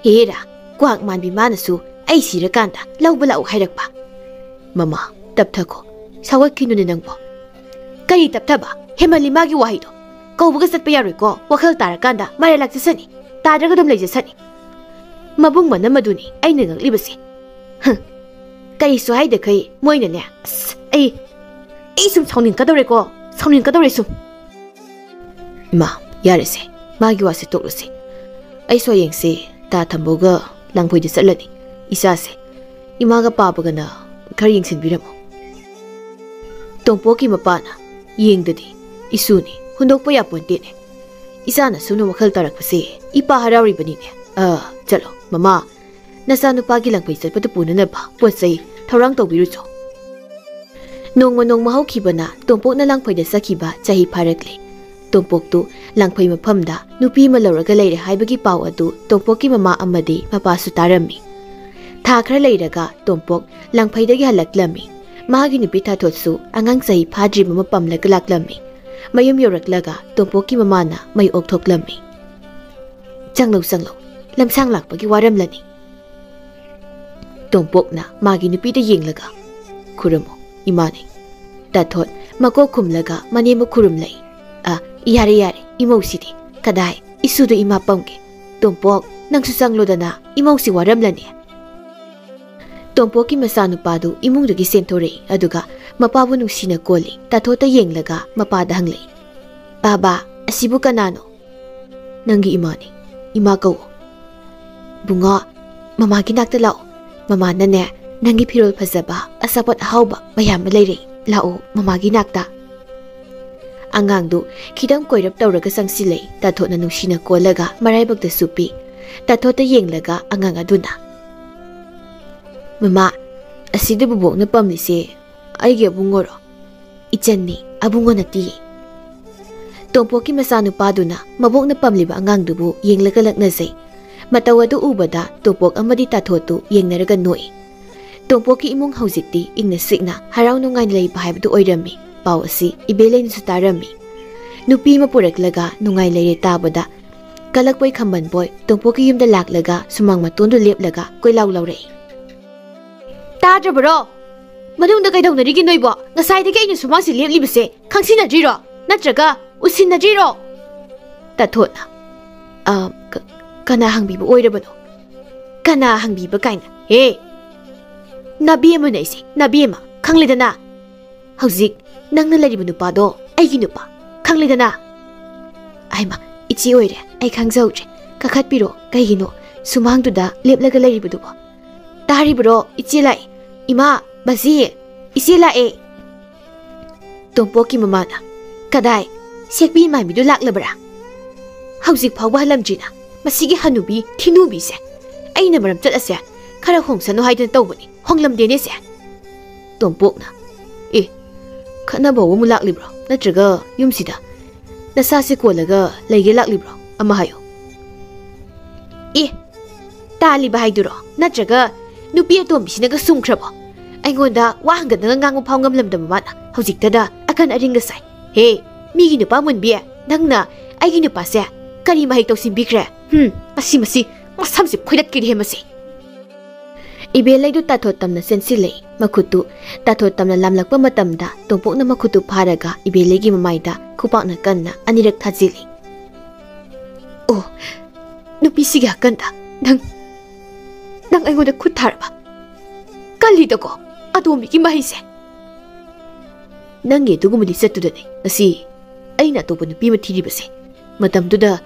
"ꯍꯦꯔꯥ, ꯀ꯭ꯋꯥꯛ ꯃꯥꯟꯕꯤ ꯃꯥꯅꯁꯨ ꯑꯩ ꯁꯤꯔꯀꯥꯟꯗ ꯂꯧꯕ ꯂꯥꯛꯎ ꯍꯥꯏꯔꯛꯄ꯫" "ꯃꯃꯥ, ꯇꯞꯊꯈꯣ, ꯁꯥꯎꯒꯠꯈꯤꯅꯨꯅꯦ ꯅꯪꯕꯣ꯫" "ꯀꯔꯤ ꯇꯞꯊꯕ? ꯍꯦꯃꯜꯂꯤ ꯃꯥꯒꯤ ꯋꯥꯍꯩꯗꯣ꯫ ꯀꯧꯕꯒ ꯆꯠꯄ ꯌꯥꯔꯣꯏꯀꯣ, ꯋꯥꯈꯜ ꯇꯥꯔꯀꯥꯟꯗ ꯃꯔꯥꯏ ꯂꯥꯛꯆꯁꯅꯤ, ꯇꯥꯗ꯭ꯔꯒ ꯑꯗꯨꯝ ꯂꯩꯖꯁꯅꯤ꯫ ꯃꯕꯨꯡ ꯃꯅꯝ ꯑꯗꯨꯅꯤ ꯑꯩꯅ ꯉꯛꯂꯤꯕꯁꯦ꯫ ꯍꯝ, ꯀꯔꯤꯁꯨ ꯍꯥꯏꯗꯈꯩ ꯃꯣꯏꯅꯅꯦ꯫ ꯑꯁ, ꯑꯩ, ꯑꯩ ꯁꯨꯝ ꯁꯥꯎꯅꯤꯡꯀꯗꯧꯔꯦꯀꯣ, ꯁꯥꯎꯅꯤꯡꯀꯗꯧꯔꯦ ꯁꯨꯝ꯫" "ꯏꯃꯥ, ꯌꯥꯔꯦꯁꯦ, ꯃꯥꯒꯤ ꯋꯥꯁꯦ ꯇꯣꯛꯂꯁꯦ꯫ ꯑꯩꯁꯨ ꯍꯌꯦꯡꯁꯦ ꯇꯥ ꯊꯝꯕꯧꯒ ꯂꯥꯡꯐꯩꯗ ꯆꯠꯂꯅꯤ꯫ ꯏꯆꯥꯁꯦ, ꯏꯃꯥꯒ ꯄꯥꯕꯒꯅ ꯈꯔ ꯌꯦꯡꯁꯤꯟꯕꯤꯔꯝꯃꯣ꯫" ꯇꯣꯝꯄꯣꯛꯀꯤ ꯃꯄꯥꯅ, "ꯌꯦꯡꯗꯗꯤ, ꯏꯁꯨꯅꯤ, ꯍꯨꯟꯗꯣꯛꯄ ꯌꯥꯄꯣꯟꯇꯦꯅꯦ꯫ ꯏꯆꯥꯅ ꯁꯨꯝꯅ ꯋꯥꯈꯜ ꯇꯥꯔꯛꯄꯁꯦ ꯏꯄꯥ ꯍꯔꯥꯎꯔꯤꯕꯅꯤꯅꯦ꯫ ꯑ, ꯆꯠꯂꯣ, ꯃꯃꯥ, ꯅꯆꯥꯅꯨꯄꯥꯒꯤ ꯂꯥꯡꯐꯩ ꯆꯠꯄꯗ ꯄꯨꯅꯅꯕ ꯄꯣꯠ ꯆꯩ ꯊꯧꯔꯥꯡ ꯇꯧꯕꯤꯔꯨꯆꯣ꯫" ꯅꯣꯡꯃ ꯅꯣꯡꯃ ꯍꯧꯈꯤꯕꯅ ꯇꯣꯝꯄꯣꯛꯅ ꯂꯥꯡꯐꯩꯗ ꯆꯠꯈꯤꯕ ꯆꯍꯤ ꯐꯥꯔꯛꯂꯦ꯫ ꯇꯣꯝꯄꯣꯛꯇꯨ ꯂꯥꯡꯐꯩ ꯃꯐꯝꯗ ꯅꯨꯄꯤ ꯑꯃ ꯂꯧꯔꯒ ꯂꯩꯔꯦ ꯍꯥꯏꯕꯒꯤ ꯄꯥꯎ ꯑꯗꯨ ꯇꯣꯝꯄꯣꯛꯀꯤ ꯃꯃꯥ ꯑꯃꯗꯤ ꯃꯄꯥꯁꯨ ꯇꯥꯔꯝꯃꯤ꯫ ꯊꯥ ꯈꯔ ꯂꯩꯔꯒ ꯇꯣꯝꯄꯣꯛ ꯂꯥꯡꯐꯩꯗꯒꯤ ꯍꯜꯂꯛꯂꯝꯃꯤ꯫ ꯃꯥꯒꯤ ꯅꯨꯄꯤ ꯊꯥꯊꯣꯠꯁꯨ ꯑꯉꯥꯡ ꯆꯍꯤ ꯐꯥꯗ꯭ꯔꯤꯕ ꯑꯃ ꯄꯝꯂꯒ ꯂꯥꯛꯂꯝꯃꯤ꯫ ꯃꯌꯨꯝ ꯌꯧꯔꯛꯂꯒ ꯇꯣꯝꯄꯣꯛꯀꯤ ꯃꯃꯥꯅ ꯃꯩ ꯑꯣꯛꯊꯣꯛꯂꯝꯃꯤ꯫ "ꯆꯪꯂꯧ, ꯆꯪꯂꯧ, ꯂꯝꯁꯥꯡ ꯂꯥꯛꯄꯒꯤ ꯋꯥꯔꯝꯂꯅꯤ꯫" ꯇꯣꯝꯄꯣꯛꯅ ꯃꯥꯒꯤ ꯅꯨꯄꯤꯗ ꯌꯦꯡꯂꯒ, "ꯈꯨꯔꯨꯝꯃꯨ, ꯏꯃꯥꯅꯤ꯫" ꯇꯥꯊꯣꯠ ꯃꯀꯣꯛ ꯈꯨꯝꯂꯒ ꯃꯅꯦꯝꯕ ꯈꯨꯔꯨꯝꯂꯛꯏ꯫ "ꯑ, ꯌꯥꯔꯦ, ꯌꯥꯔꯦ, ꯏꯃꯧꯁꯤꯗꯤ꯫ ꯀꯗꯥꯏ, ꯏꯁꯨꯗ ꯏꯃꯥ ꯄꯝꯒꯦ꯫ ꯇꯣꯝꯄꯣꯛ, ꯅꯪꯁꯨ ꯆꯪꯂꯣꯗꯅ, ꯏꯃꯧꯁꯤ ꯋꯥꯔꯝꯂꯅꯤ꯫" ꯇꯣꯝꯄꯣꯛꯀꯤ ꯃꯆꯥꯅꯨꯄꯥꯗꯨ ꯏꯃꯨꯡꯗꯒꯤ ꯆꯦꯟꯊꯣꯔꯛꯏ, ꯑꯗꯨꯒ ꯃꯄꯥꯕꯨ ꯅꯨꯡꯁꯤꯅ ꯀꯣꯜꯂꯤ꯫ ꯇꯥꯊꯣꯠꯇ ꯌꯦꯡꯂꯒ ꯃꯄꯥꯗ ꯍꯪꯂꯛꯏ, "ꯕꯥꯕꯥ, ꯑꯁꯤꯕꯨ ꯀꯅꯥꯅꯣ?" "ꯅꯪꯒꯤ ꯏꯃꯥꯅꯤ, ꯏꯃꯥ ꯀꯧ꯫" "ꯕꯨꯡꯉꯣ, ꯃꯃꯥꯒꯤ ꯅꯥꯛꯇ ꯂꯥꯛꯑꯣ꯫ ꯃꯃꯥꯅꯅꯦ, ꯅꯪꯒꯤ ꯐꯤꯔꯣꯜ ꯐꯖꯕ, ꯑꯆꯥꯄꯣꯠ ꯑꯍꯥꯎꯕ ꯃꯌꯥꯝ ꯑꯃ ꯂꯩꯔꯛꯏ꯫ ꯂꯥꯛꯑꯣ, ꯃꯃꯥꯒꯤ ꯅꯥꯛꯇ꯫" ꯑꯉꯥꯡꯗꯨ ꯈꯤꯇꯪ ꯀꯣꯏꯔꯞ ꯇꯧꯔꯒ ꯆꯪꯁꯤꯜꯂꯛꯏ꯫ ꯇꯥꯊꯣꯠꯅ ꯅꯨꯡꯁꯤꯅ ꯀꯣꯜꯂꯒ ꯃꯔꯥꯏꯕꯛꯇꯁꯨ ꯄꯤ꯫ ꯇꯥꯊꯣꯠꯇ ꯌꯦꯡꯂꯒ ꯑꯉꯥꯡ ꯑꯗꯨꯅ, "ꯃꯃꯥ, ꯑꯁꯤꯗ ꯕꯨꯕꯣꯛꯅ ꯄꯝꯂꯤꯁꯦ ꯑꯩꯒꯤ ꯑꯕꯨꯡꯉꯣꯔꯣ?" "ꯏꯆꯟꯅꯤ, ꯑꯕꯨꯡꯉꯣ ꯅꯠꯇꯦ꯫" ꯇꯣꯝꯄꯣꯛꯀꯤ ꯃꯆꯥꯅꯨꯄꯥꯗꯨꯅ ꯃꯕꯣꯛꯅ ꯄꯝꯂꯤꯕ ꯑꯉꯥꯡꯗꯨꯕꯨ ꯌꯦꯡꯂꯒ ꯂꯛꯅꯖꯩ꯫ ꯃꯇꯧ ꯑꯗꯨ ꯎꯕꯗ ꯇꯣꯝꯄꯣꯛ ꯑꯃꯗꯤ ꯇꯥꯊꯣꯠꯇꯨ ꯌꯦꯡꯅꯔꯒ ꯅꯣꯛꯏ꯫ ꯇꯣꯝꯄꯣꯛꯀꯤ ꯏꯃꯨꯡ ꯍꯧꯖꯤꯛꯇꯤ ꯏꯪꯅ ꯆꯤꯛꯅ ꯍꯔꯥꯎ ꯅꯨꯡꯉꯥꯏꯅ ꯂꯩꯕ ꯍꯥꯏꯕꯗꯨ ꯑꯣꯏꯔꯝꯃꯤ꯫ ꯄꯥꯎ ꯑꯁꯤ ꯏꯕꯦꯂꯩꯅꯁꯨ ꯇꯥꯔꯝꯃꯤ꯫ ꯅꯨꯄꯤ ꯑꯃ ꯄꯨꯔꯛꯂꯒ ꯅꯨꯡꯉꯥꯏ ꯂꯩꯔꯦ ꯇꯥꯕꯗ, ꯀꯂꯛꯄꯣꯏ ꯈꯝꯕꯟꯕꯣꯏ ꯇꯣꯝꯄꯣꯛꯀꯤ ꯌꯨꯝꯗ ꯂꯥꯛꯂꯒ ꯁꯨꯃꯥꯡ ꯃꯇꯣꯟꯗꯨ ꯂꯦꯞꯂꯒ ꯀꯣꯏꯂꯥꯎ ꯂꯥꯎꯔꯛꯏ꯫ "ꯇꯥꯗ꯭ꯔꯕꯔꯣ? ꯃꯅꯨꯡꯗ ꯀꯩꯗꯧꯅꯔꯤꯒꯦ ꯅꯣꯏꯕꯣ? ꯉꯁꯥꯏꯗꯒꯤ ꯑꯩꯅ ꯁꯨꯃꯥꯡꯁꯤ ꯂꯦꯞꯂꯤꯕꯁꯦ ꯈꯪꯁꯤꯟꯅꯗ꯭ꯔꯤꯔꯣ? ꯅꯠꯇ꯭ꯔꯒ ꯎꯁꯤꯟꯅꯗ꯭ꯔꯤꯔꯣ?" ꯇꯥꯊꯣꯠꯅ, "ꯑ, ꯀ-, ꯀꯅꯥ ꯍꯪꯕꯤꯕ ꯑꯣꯏꯔꯕꯅꯣ?" "ꯀꯅꯥ ꯍꯪꯕꯤꯕ ꯀꯥꯏꯅ? ꯍꯦ! ꯅꯕꯦꯝꯃꯅ ꯑꯩꯁꯦ, ꯅꯕꯦꯝꯃ, ꯈꯪꯂꯦꯗꯅ? ꯍꯧꯖꯤꯛ ꯅꯪꯅ ꯂꯩꯔꯤꯕ ꯅꯨꯄꯥꯗꯣ ꯑꯩꯒꯤ ꯅꯨꯄꯥ, ꯈꯪꯂꯦꯗꯅ?" "ꯑꯩꯃ, ꯏꯆꯦ ꯑꯣꯏꯔꯦ, ꯑꯩ ꯈꯪꯖꯍꯧꯗ꯭ꯔꯦ꯫ ꯀꯥꯈꯠꯄꯤꯔꯣ, ꯀꯩꯒꯤꯅꯣ ꯁꯨꯃꯥꯡꯗꯨꯗ ꯂꯦꯞꯂꯒ ꯂꯩꯔꯤꯕꯗꯨꯕꯣ?" "ꯇꯥꯔꯤꯕ꯭ꯔꯣ? ꯏꯆꯦ ꯂꯥꯛꯑꯦ꯫ ꯏꯃꯥ, ꯕꯥꯖꯤ, ꯏꯆꯦ ꯂꯥꯛꯑꯦ꯫" ꯇꯣꯝꯄꯣꯛꯀꯤ ꯃꯃꯥꯅ, "ꯀꯗꯥꯏ? ꯁꯦꯛꯄꯤ ꯃꯥꯟꯕꯤꯗꯨ ꯂꯥꯛꯂꯕ꯭ꯔꯥ? ꯍꯧꯖꯤꯛ ꯐꯥꯎꯕ ꯍꯜꯂꯝꯗ꯭ꯔꯤꯅ? ꯃꯁꯤꯒꯤ ꯍꯅꯨꯕꯤ ꯊꯤꯅꯨꯕꯤꯁꯦ꯫ ꯑꯩꯅ ꯃꯔꯝ ꯆꯠ ꯑꯁꯦ ꯈꯔ ꯍꯣꯡꯁꯅꯨ ꯍꯥꯏꯗꯨꯅ ꯇꯧꯕꯅꯤ, ꯍꯣꯡꯂꯝꯗꯦꯅꯦ ꯁꯦ꯫" ꯇꯣꯝꯄꯣꯛꯅ, "ꯑꯦ, ꯈꯠꯅꯕ ꯍꯧꯕ ꯑꯃꯨꯛ ꯂꯥꯛꯂꯤꯕ꯭ꯔꯣ? ꯅꯠꯇ꯭ꯔꯒ ꯌꯨꯝꯁꯤꯗ ꯅꯁꯥꯁꯦ ꯀꯣꯜꯂꯒ ꯂꯩꯒꯦ ꯂꯥꯛꯂꯤꯕ꯭ꯔꯣ? ꯑꯃ ꯍꯥꯏꯌꯨ꯫" "ꯑꯦ, ꯇꯥꯜꯂꯤꯕ ꯍꯥꯏꯗꯨꯔꯣ? ꯅꯠꯇ꯭ꯔꯒ ꯅꯨꯄꯤ ꯑꯇꯣꯝꯕꯤꯁꯤꯅꯒ ꯁꯨꯝꯈ꯭ꯔꯕꯣ? ꯑꯩꯉꯣꯟꯗ ꯋꯥ ꯍꯪꯒꯠꯅꯒ ꯉꯥꯡꯕ ꯐꯥꯎ ꯉꯝꯂꯝꯗꯕ ꯃꯥꯅ ꯍꯧꯖꯤꯛꯇꯗ ꯑꯀꯟ ꯑꯔꯤꯡꯒ ꯁꯥꯏ꯫ ꯍꯦ, ꯃꯤꯒꯤ ꯅꯨꯄꯥ ꯃꯨꯟꯕꯤ, ꯅꯪꯅ ꯑꯩꯒꯤ ꯅꯨꯄꯥꯁꯦ ꯀꯔꯤ ꯃꯍꯩ ꯇꯧꯁꯤꯟꯕꯤꯈ꯭ꯔꯦ? ꯍꯨꯝ, ꯃꯁꯤ, ꯃꯁꯤ, ꯃꯁꯝꯁꯦ ꯐꯣꯏꯗꯠꯀꯦꯔꯦꯍꯦ ꯃꯁꯤ꯫ ꯏꯕꯦꯂꯩꯗꯨ ꯇꯥꯊꯣꯠ ꯇꯝꯅ ꯆꯦꯟꯁꯤꯜꯂꯛꯏ꯫ ꯃꯈꯨꯠꯇꯨ ꯇꯥꯊꯣꯠ ꯇꯝꯅ ꯂꯥꯝꯂꯛꯄ ꯃꯇꯝꯗ ꯇꯣꯝꯄꯣꯛꯅ ꯃꯈꯨꯠꯇꯨ ꯐꯥꯔꯒ ꯏꯕꯦꯂꯩꯒꯤ ꯃꯃꯥꯏꯗ ꯈꯨꯄꯥꯛꯅ ꯀꯟꯅ ꯑꯅꯤꯔꯛ ꯊꯥꯖꯤꯜꯂꯤ꯫ "ꯑꯣ, ꯅꯨꯄꯤꯁꯤꯒꯤ ꯍꯥꯀꯟꯗ ꯅꯪ, ꯅꯪ ꯑꯩꯉꯣꯟꯗ ꯈꯨꯠ ꯊꯥꯔꯕ? ꯀꯜꯂꯤꯗꯀꯣ ꯑꯗꯣꯝꯕꯤꯒꯤ ꯃꯍꯩꯁꯦ꯫ ꯅꯪꯒꯤ ꯑꯗꯨꯒꯨꯝꯕꯗꯤ ꯆꯠꯇꯨꯗꯅꯦ ꯉꯁꯤ ꯑꯩꯅ ꯑꯇꯣꯞꯄ ꯅꯨꯄꯤ ꯑꯃ ꯊꯤꯔꯤꯕꯁꯦ꯫ ꯃꯇꯝꯗꯨꯗ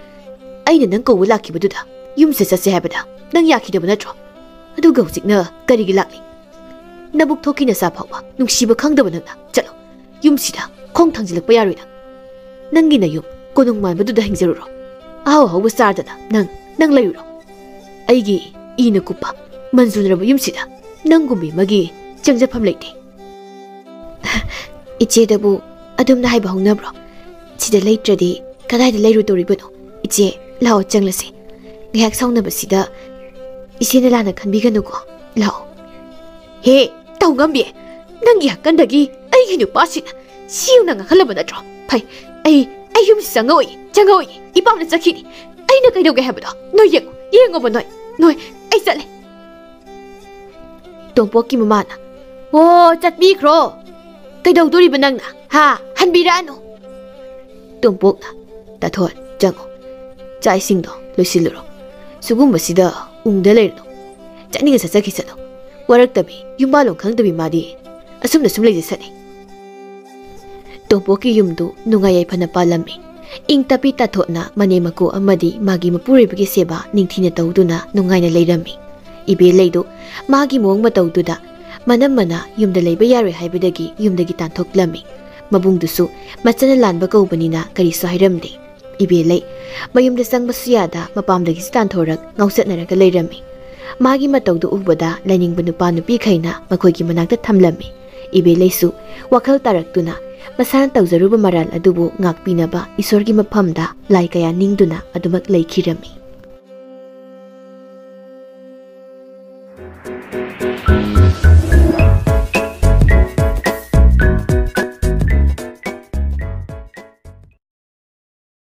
ꯑꯩꯅ ꯅꯪ ꯀꯧꯕ ꯂꯥꯛꯈꯤꯕꯗꯨꯗ ꯌꯨꯝꯁꯦ ꯆꯠꯁꯦ ꯍꯥꯏꯕꯗ ꯅꯪ ꯌꯥꯈꯤꯗꯕ ꯅꯠꯇ꯭ꯔꯣ? ꯑꯗꯨꯒ ꯍꯧꯖꯤꯛꯅ ꯀꯔꯤꯒꯤ ꯂꯥꯛꯂꯤ? ꯅꯕꯨꯛ ꯊꯣꯛꯀꯤ ꯅꯆꯥ ꯐꯥꯎꯕ ꯅꯨꯡꯁꯤꯕ ꯈꯪꯗꯕ ꯅꯪꯅ꯫ ꯆꯠꯂꯣ, ꯌꯨꯝꯁꯤꯗ ꯈꯣꯡ ꯊꯥꯡꯖꯤꯜꯂꯛꯄ ꯌꯥꯔꯣꯏ ꯅꯪ꯫ ꯅꯪꯒꯤ ꯅꯌꯨꯝ ꯀꯣꯅꯨꯡ ꯃꯥꯟꯕꯗꯨꯗ ꯍꯤꯡꯖꯔꯨꯔꯣ꯫ ꯑꯍꯥꯎ ꯑꯍꯥꯎꯕ ꯆꯥꯗꯅ ꯅꯪ, ꯅꯪ ꯂꯩꯔꯨꯔꯣ꯫ ꯑꯩꯒꯤ ꯏꯅ ꯀꯨꯞꯄ ꯃꯟꯖꯨꯅꯔꯕ ꯌꯨꯝꯁꯤꯗ ꯅꯪꯒꯨꯝꯕꯤ ꯑꯃꯒꯤ ꯆꯪꯖꯐꯝ ꯂꯩꯇꯦ꯫" "ꯏꯆꯦꯗꯕꯨ ꯑꯗꯨꯝꯅ ꯍꯥꯏꯕ ꯍꯧꯅꯕ꯭ꯔꯣ? ꯁꯤꯗ ꯂꯩꯇ꯭ꯔꯗꯤ ꯀꯗꯥꯏꯗ ꯂꯩꯔꯨꯗꯧꯔꯤꯕꯅꯣ? ꯏꯆꯦ, ꯂꯥꯛꯑꯣ ꯆꯪꯂꯁꯤ꯫ ꯉꯥꯏꯍꯥꯛ ꯁꯥꯎꯅꯕꯁꯤꯗ ꯏꯆꯦꯅ ꯂꯥꯟꯅ ꯈꯟꯕꯤꯒꯅꯨꯀꯣ꯫ ꯂꯥꯛꯑꯣ꯫" "ꯍꯦ, ꯇꯧ ꯉꯝꯕꯤ, ꯅꯪꯒꯤ ꯍꯥꯀꯟꯗꯒꯤ ꯑꯩꯒꯤ ꯅꯨꯄꯥꯁꯤꯅ ꯁꯤ ꯌꯧꯅ ꯉꯥꯡꯍꯜꯂꯕ ꯅꯠꯇ꯭ꯔꯣ? ꯐꯩ, ꯑꯩ, ꯑꯩ ꯌꯨꯝꯁꯤ ꯆꯪꯉꯛꯑꯣꯏ, ꯆꯪꯉꯛꯑꯣꯏ꯫ ꯏꯄꯥꯝꯅ ꯆꯠꯈꯤꯅꯤ꯫ ꯑꯩꯅ ꯀꯩꯗꯧꯒꯦ ꯍꯥꯏꯕꯗꯣ ꯅꯣꯏ ꯌꯦꯡꯉꯨ, ꯌꯦꯡꯉꯣꯕ ꯅꯣꯏ, ꯅꯣꯏ, ꯑꯩ ꯆꯠꯂꯦ꯫" ꯇꯣꯝꯄꯣꯛꯀꯤ ꯃꯃꯥꯅ, "ꯑꯣ, ꯆꯠꯄꯤꯈ꯭ꯔꯣ꯫ ꯀꯩꯗꯧꯗꯣꯔꯤꯕ ꯅꯪꯅ? ꯍꯥ? ꯍꯟꯕꯤꯔꯛꯑꯅꯨ꯫" ꯇꯣꯝꯄꯣꯛꯅ, "ꯇꯥꯊꯣꯟ, ꯆꯪꯉꯣ꯫ ꯆꯥꯛ ꯏꯁꯤꯡꯗꯣ ꯂꯣꯏꯁꯤꯜꯂꯨꯔꯣ꯫ ꯁꯤꯒꯨꯝꯕꯁꯤꯗ ꯎꯪꯗ ꯂꯩꯔꯨꯅꯨ꯫ ꯆꯠꯅꯤꯡꯉ ꯆꯠꯆꯈꯤ ꯆꯠꯂꯣ꯫ ꯋꯥꯔꯛꯇꯕꯤ, ꯌꯨꯝꯕꯥꯜꯂꯣꯟ ꯈꯪꯗꯕꯤ ꯃꯥꯗꯤ ꯑꯁꯨꯝꯅ ꯁꯨꯝ ꯂꯩꯖꯁꯅꯤ꯫" ꯇꯣꯝꯄꯣꯛꯀꯤ ꯌꯨꯝꯗꯨ ꯅꯨꯡꯉꯥꯏ ꯌꯥꯏꯐꯅ ꯄꯥꯜꯂꯝꯃꯤ꯫ ꯏꯪ ꯇꯞꯄꯤ ꯇꯥꯊꯣꯠꯅ ꯃꯅꯦꯝ ꯃꯀꯨ ꯑꯃꯗꯤ ꯃꯥꯒꯤ ꯃꯄꯨꯔꯣꯏꯕꯒꯤ ꯁꯦꯕꯥ ꯅꯤꯡꯊꯤꯅ ꯇꯧꯗꯨꯅ ꯅꯨꯡꯉꯥꯏꯅ ꯂꯩꯔꯝꯃꯤ꯫ ꯏꯕꯦꯂꯩꯗꯨ ꯃꯥꯒꯤ ꯃꯑꯣꯡ ꯃꯇꯧꯗꯨꯗ ꯃꯅꯝꯃꯅ ꯌꯨꯝꯗ ꯂꯩꯕ ꯌꯥꯔꯣꯏ ꯍꯥꯏꯕꯗꯒꯤ ꯌꯨꯝꯗꯒꯤ ꯇꯥꯟꯊꯣꯛꯂꯝꯃꯤ꯫ ꯃꯕꯨꯡꯗꯨꯁꯨ ꯃꯆꯟꯅ ꯂꯥꯟꯕ ꯀꯧꯕꯅꯤꯅ ꯀꯔꯤꯁꯨ ꯍꯥꯏꯔꯝꯗꯦ꯫ ꯏꯕꯦꯂꯩ ꯃꯌꯨꯝꯗ ꯆꯪꯕꯁꯨ ꯌꯥꯗ ꯃꯄꯥꯝꯗꯒꯤꯁꯨ ꯇꯥꯟꯊꯣꯔꯛ ꯉꯥꯎꯆꯠꯅꯔꯒ ꯂꯩꯔꯝꯃꯤ꯫ ꯃꯥꯒꯤ ꯃꯇꯧꯗꯨ ꯎꯕꯗ ꯂꯩꯅꯤꯡꯕ ꯅꯨꯄꯥ ꯅꯨꯄꯤꯈꯩꯅ ꯃꯈꯣꯏꯒꯤ ꯃꯅꯥꯛꯇ ꯊꯝꯂꯝꯃꯤ꯫ ꯏꯕꯦꯂꯩꯁꯨ ꯋꯥꯈꯜ ꯇꯥꯔꯛꯇꯨꯅ ꯃꯁꯥꯅ ꯇꯧꯖꯔꯨꯕ ꯃꯔꯥꯜ ꯑꯗꯨꯕꯨ ꯉꯥꯛꯄꯤꯅꯕ ꯏꯁꯣꯔꯒꯤ ꯃꯐꯝꯗ ꯂꯥꯏ ꯀꯌꯥ ꯅꯤꯡꯗꯨꯅ ꯑꯗꯨꯃꯛ ꯂꯩꯈꯤꯔꯝꯃꯤ꯫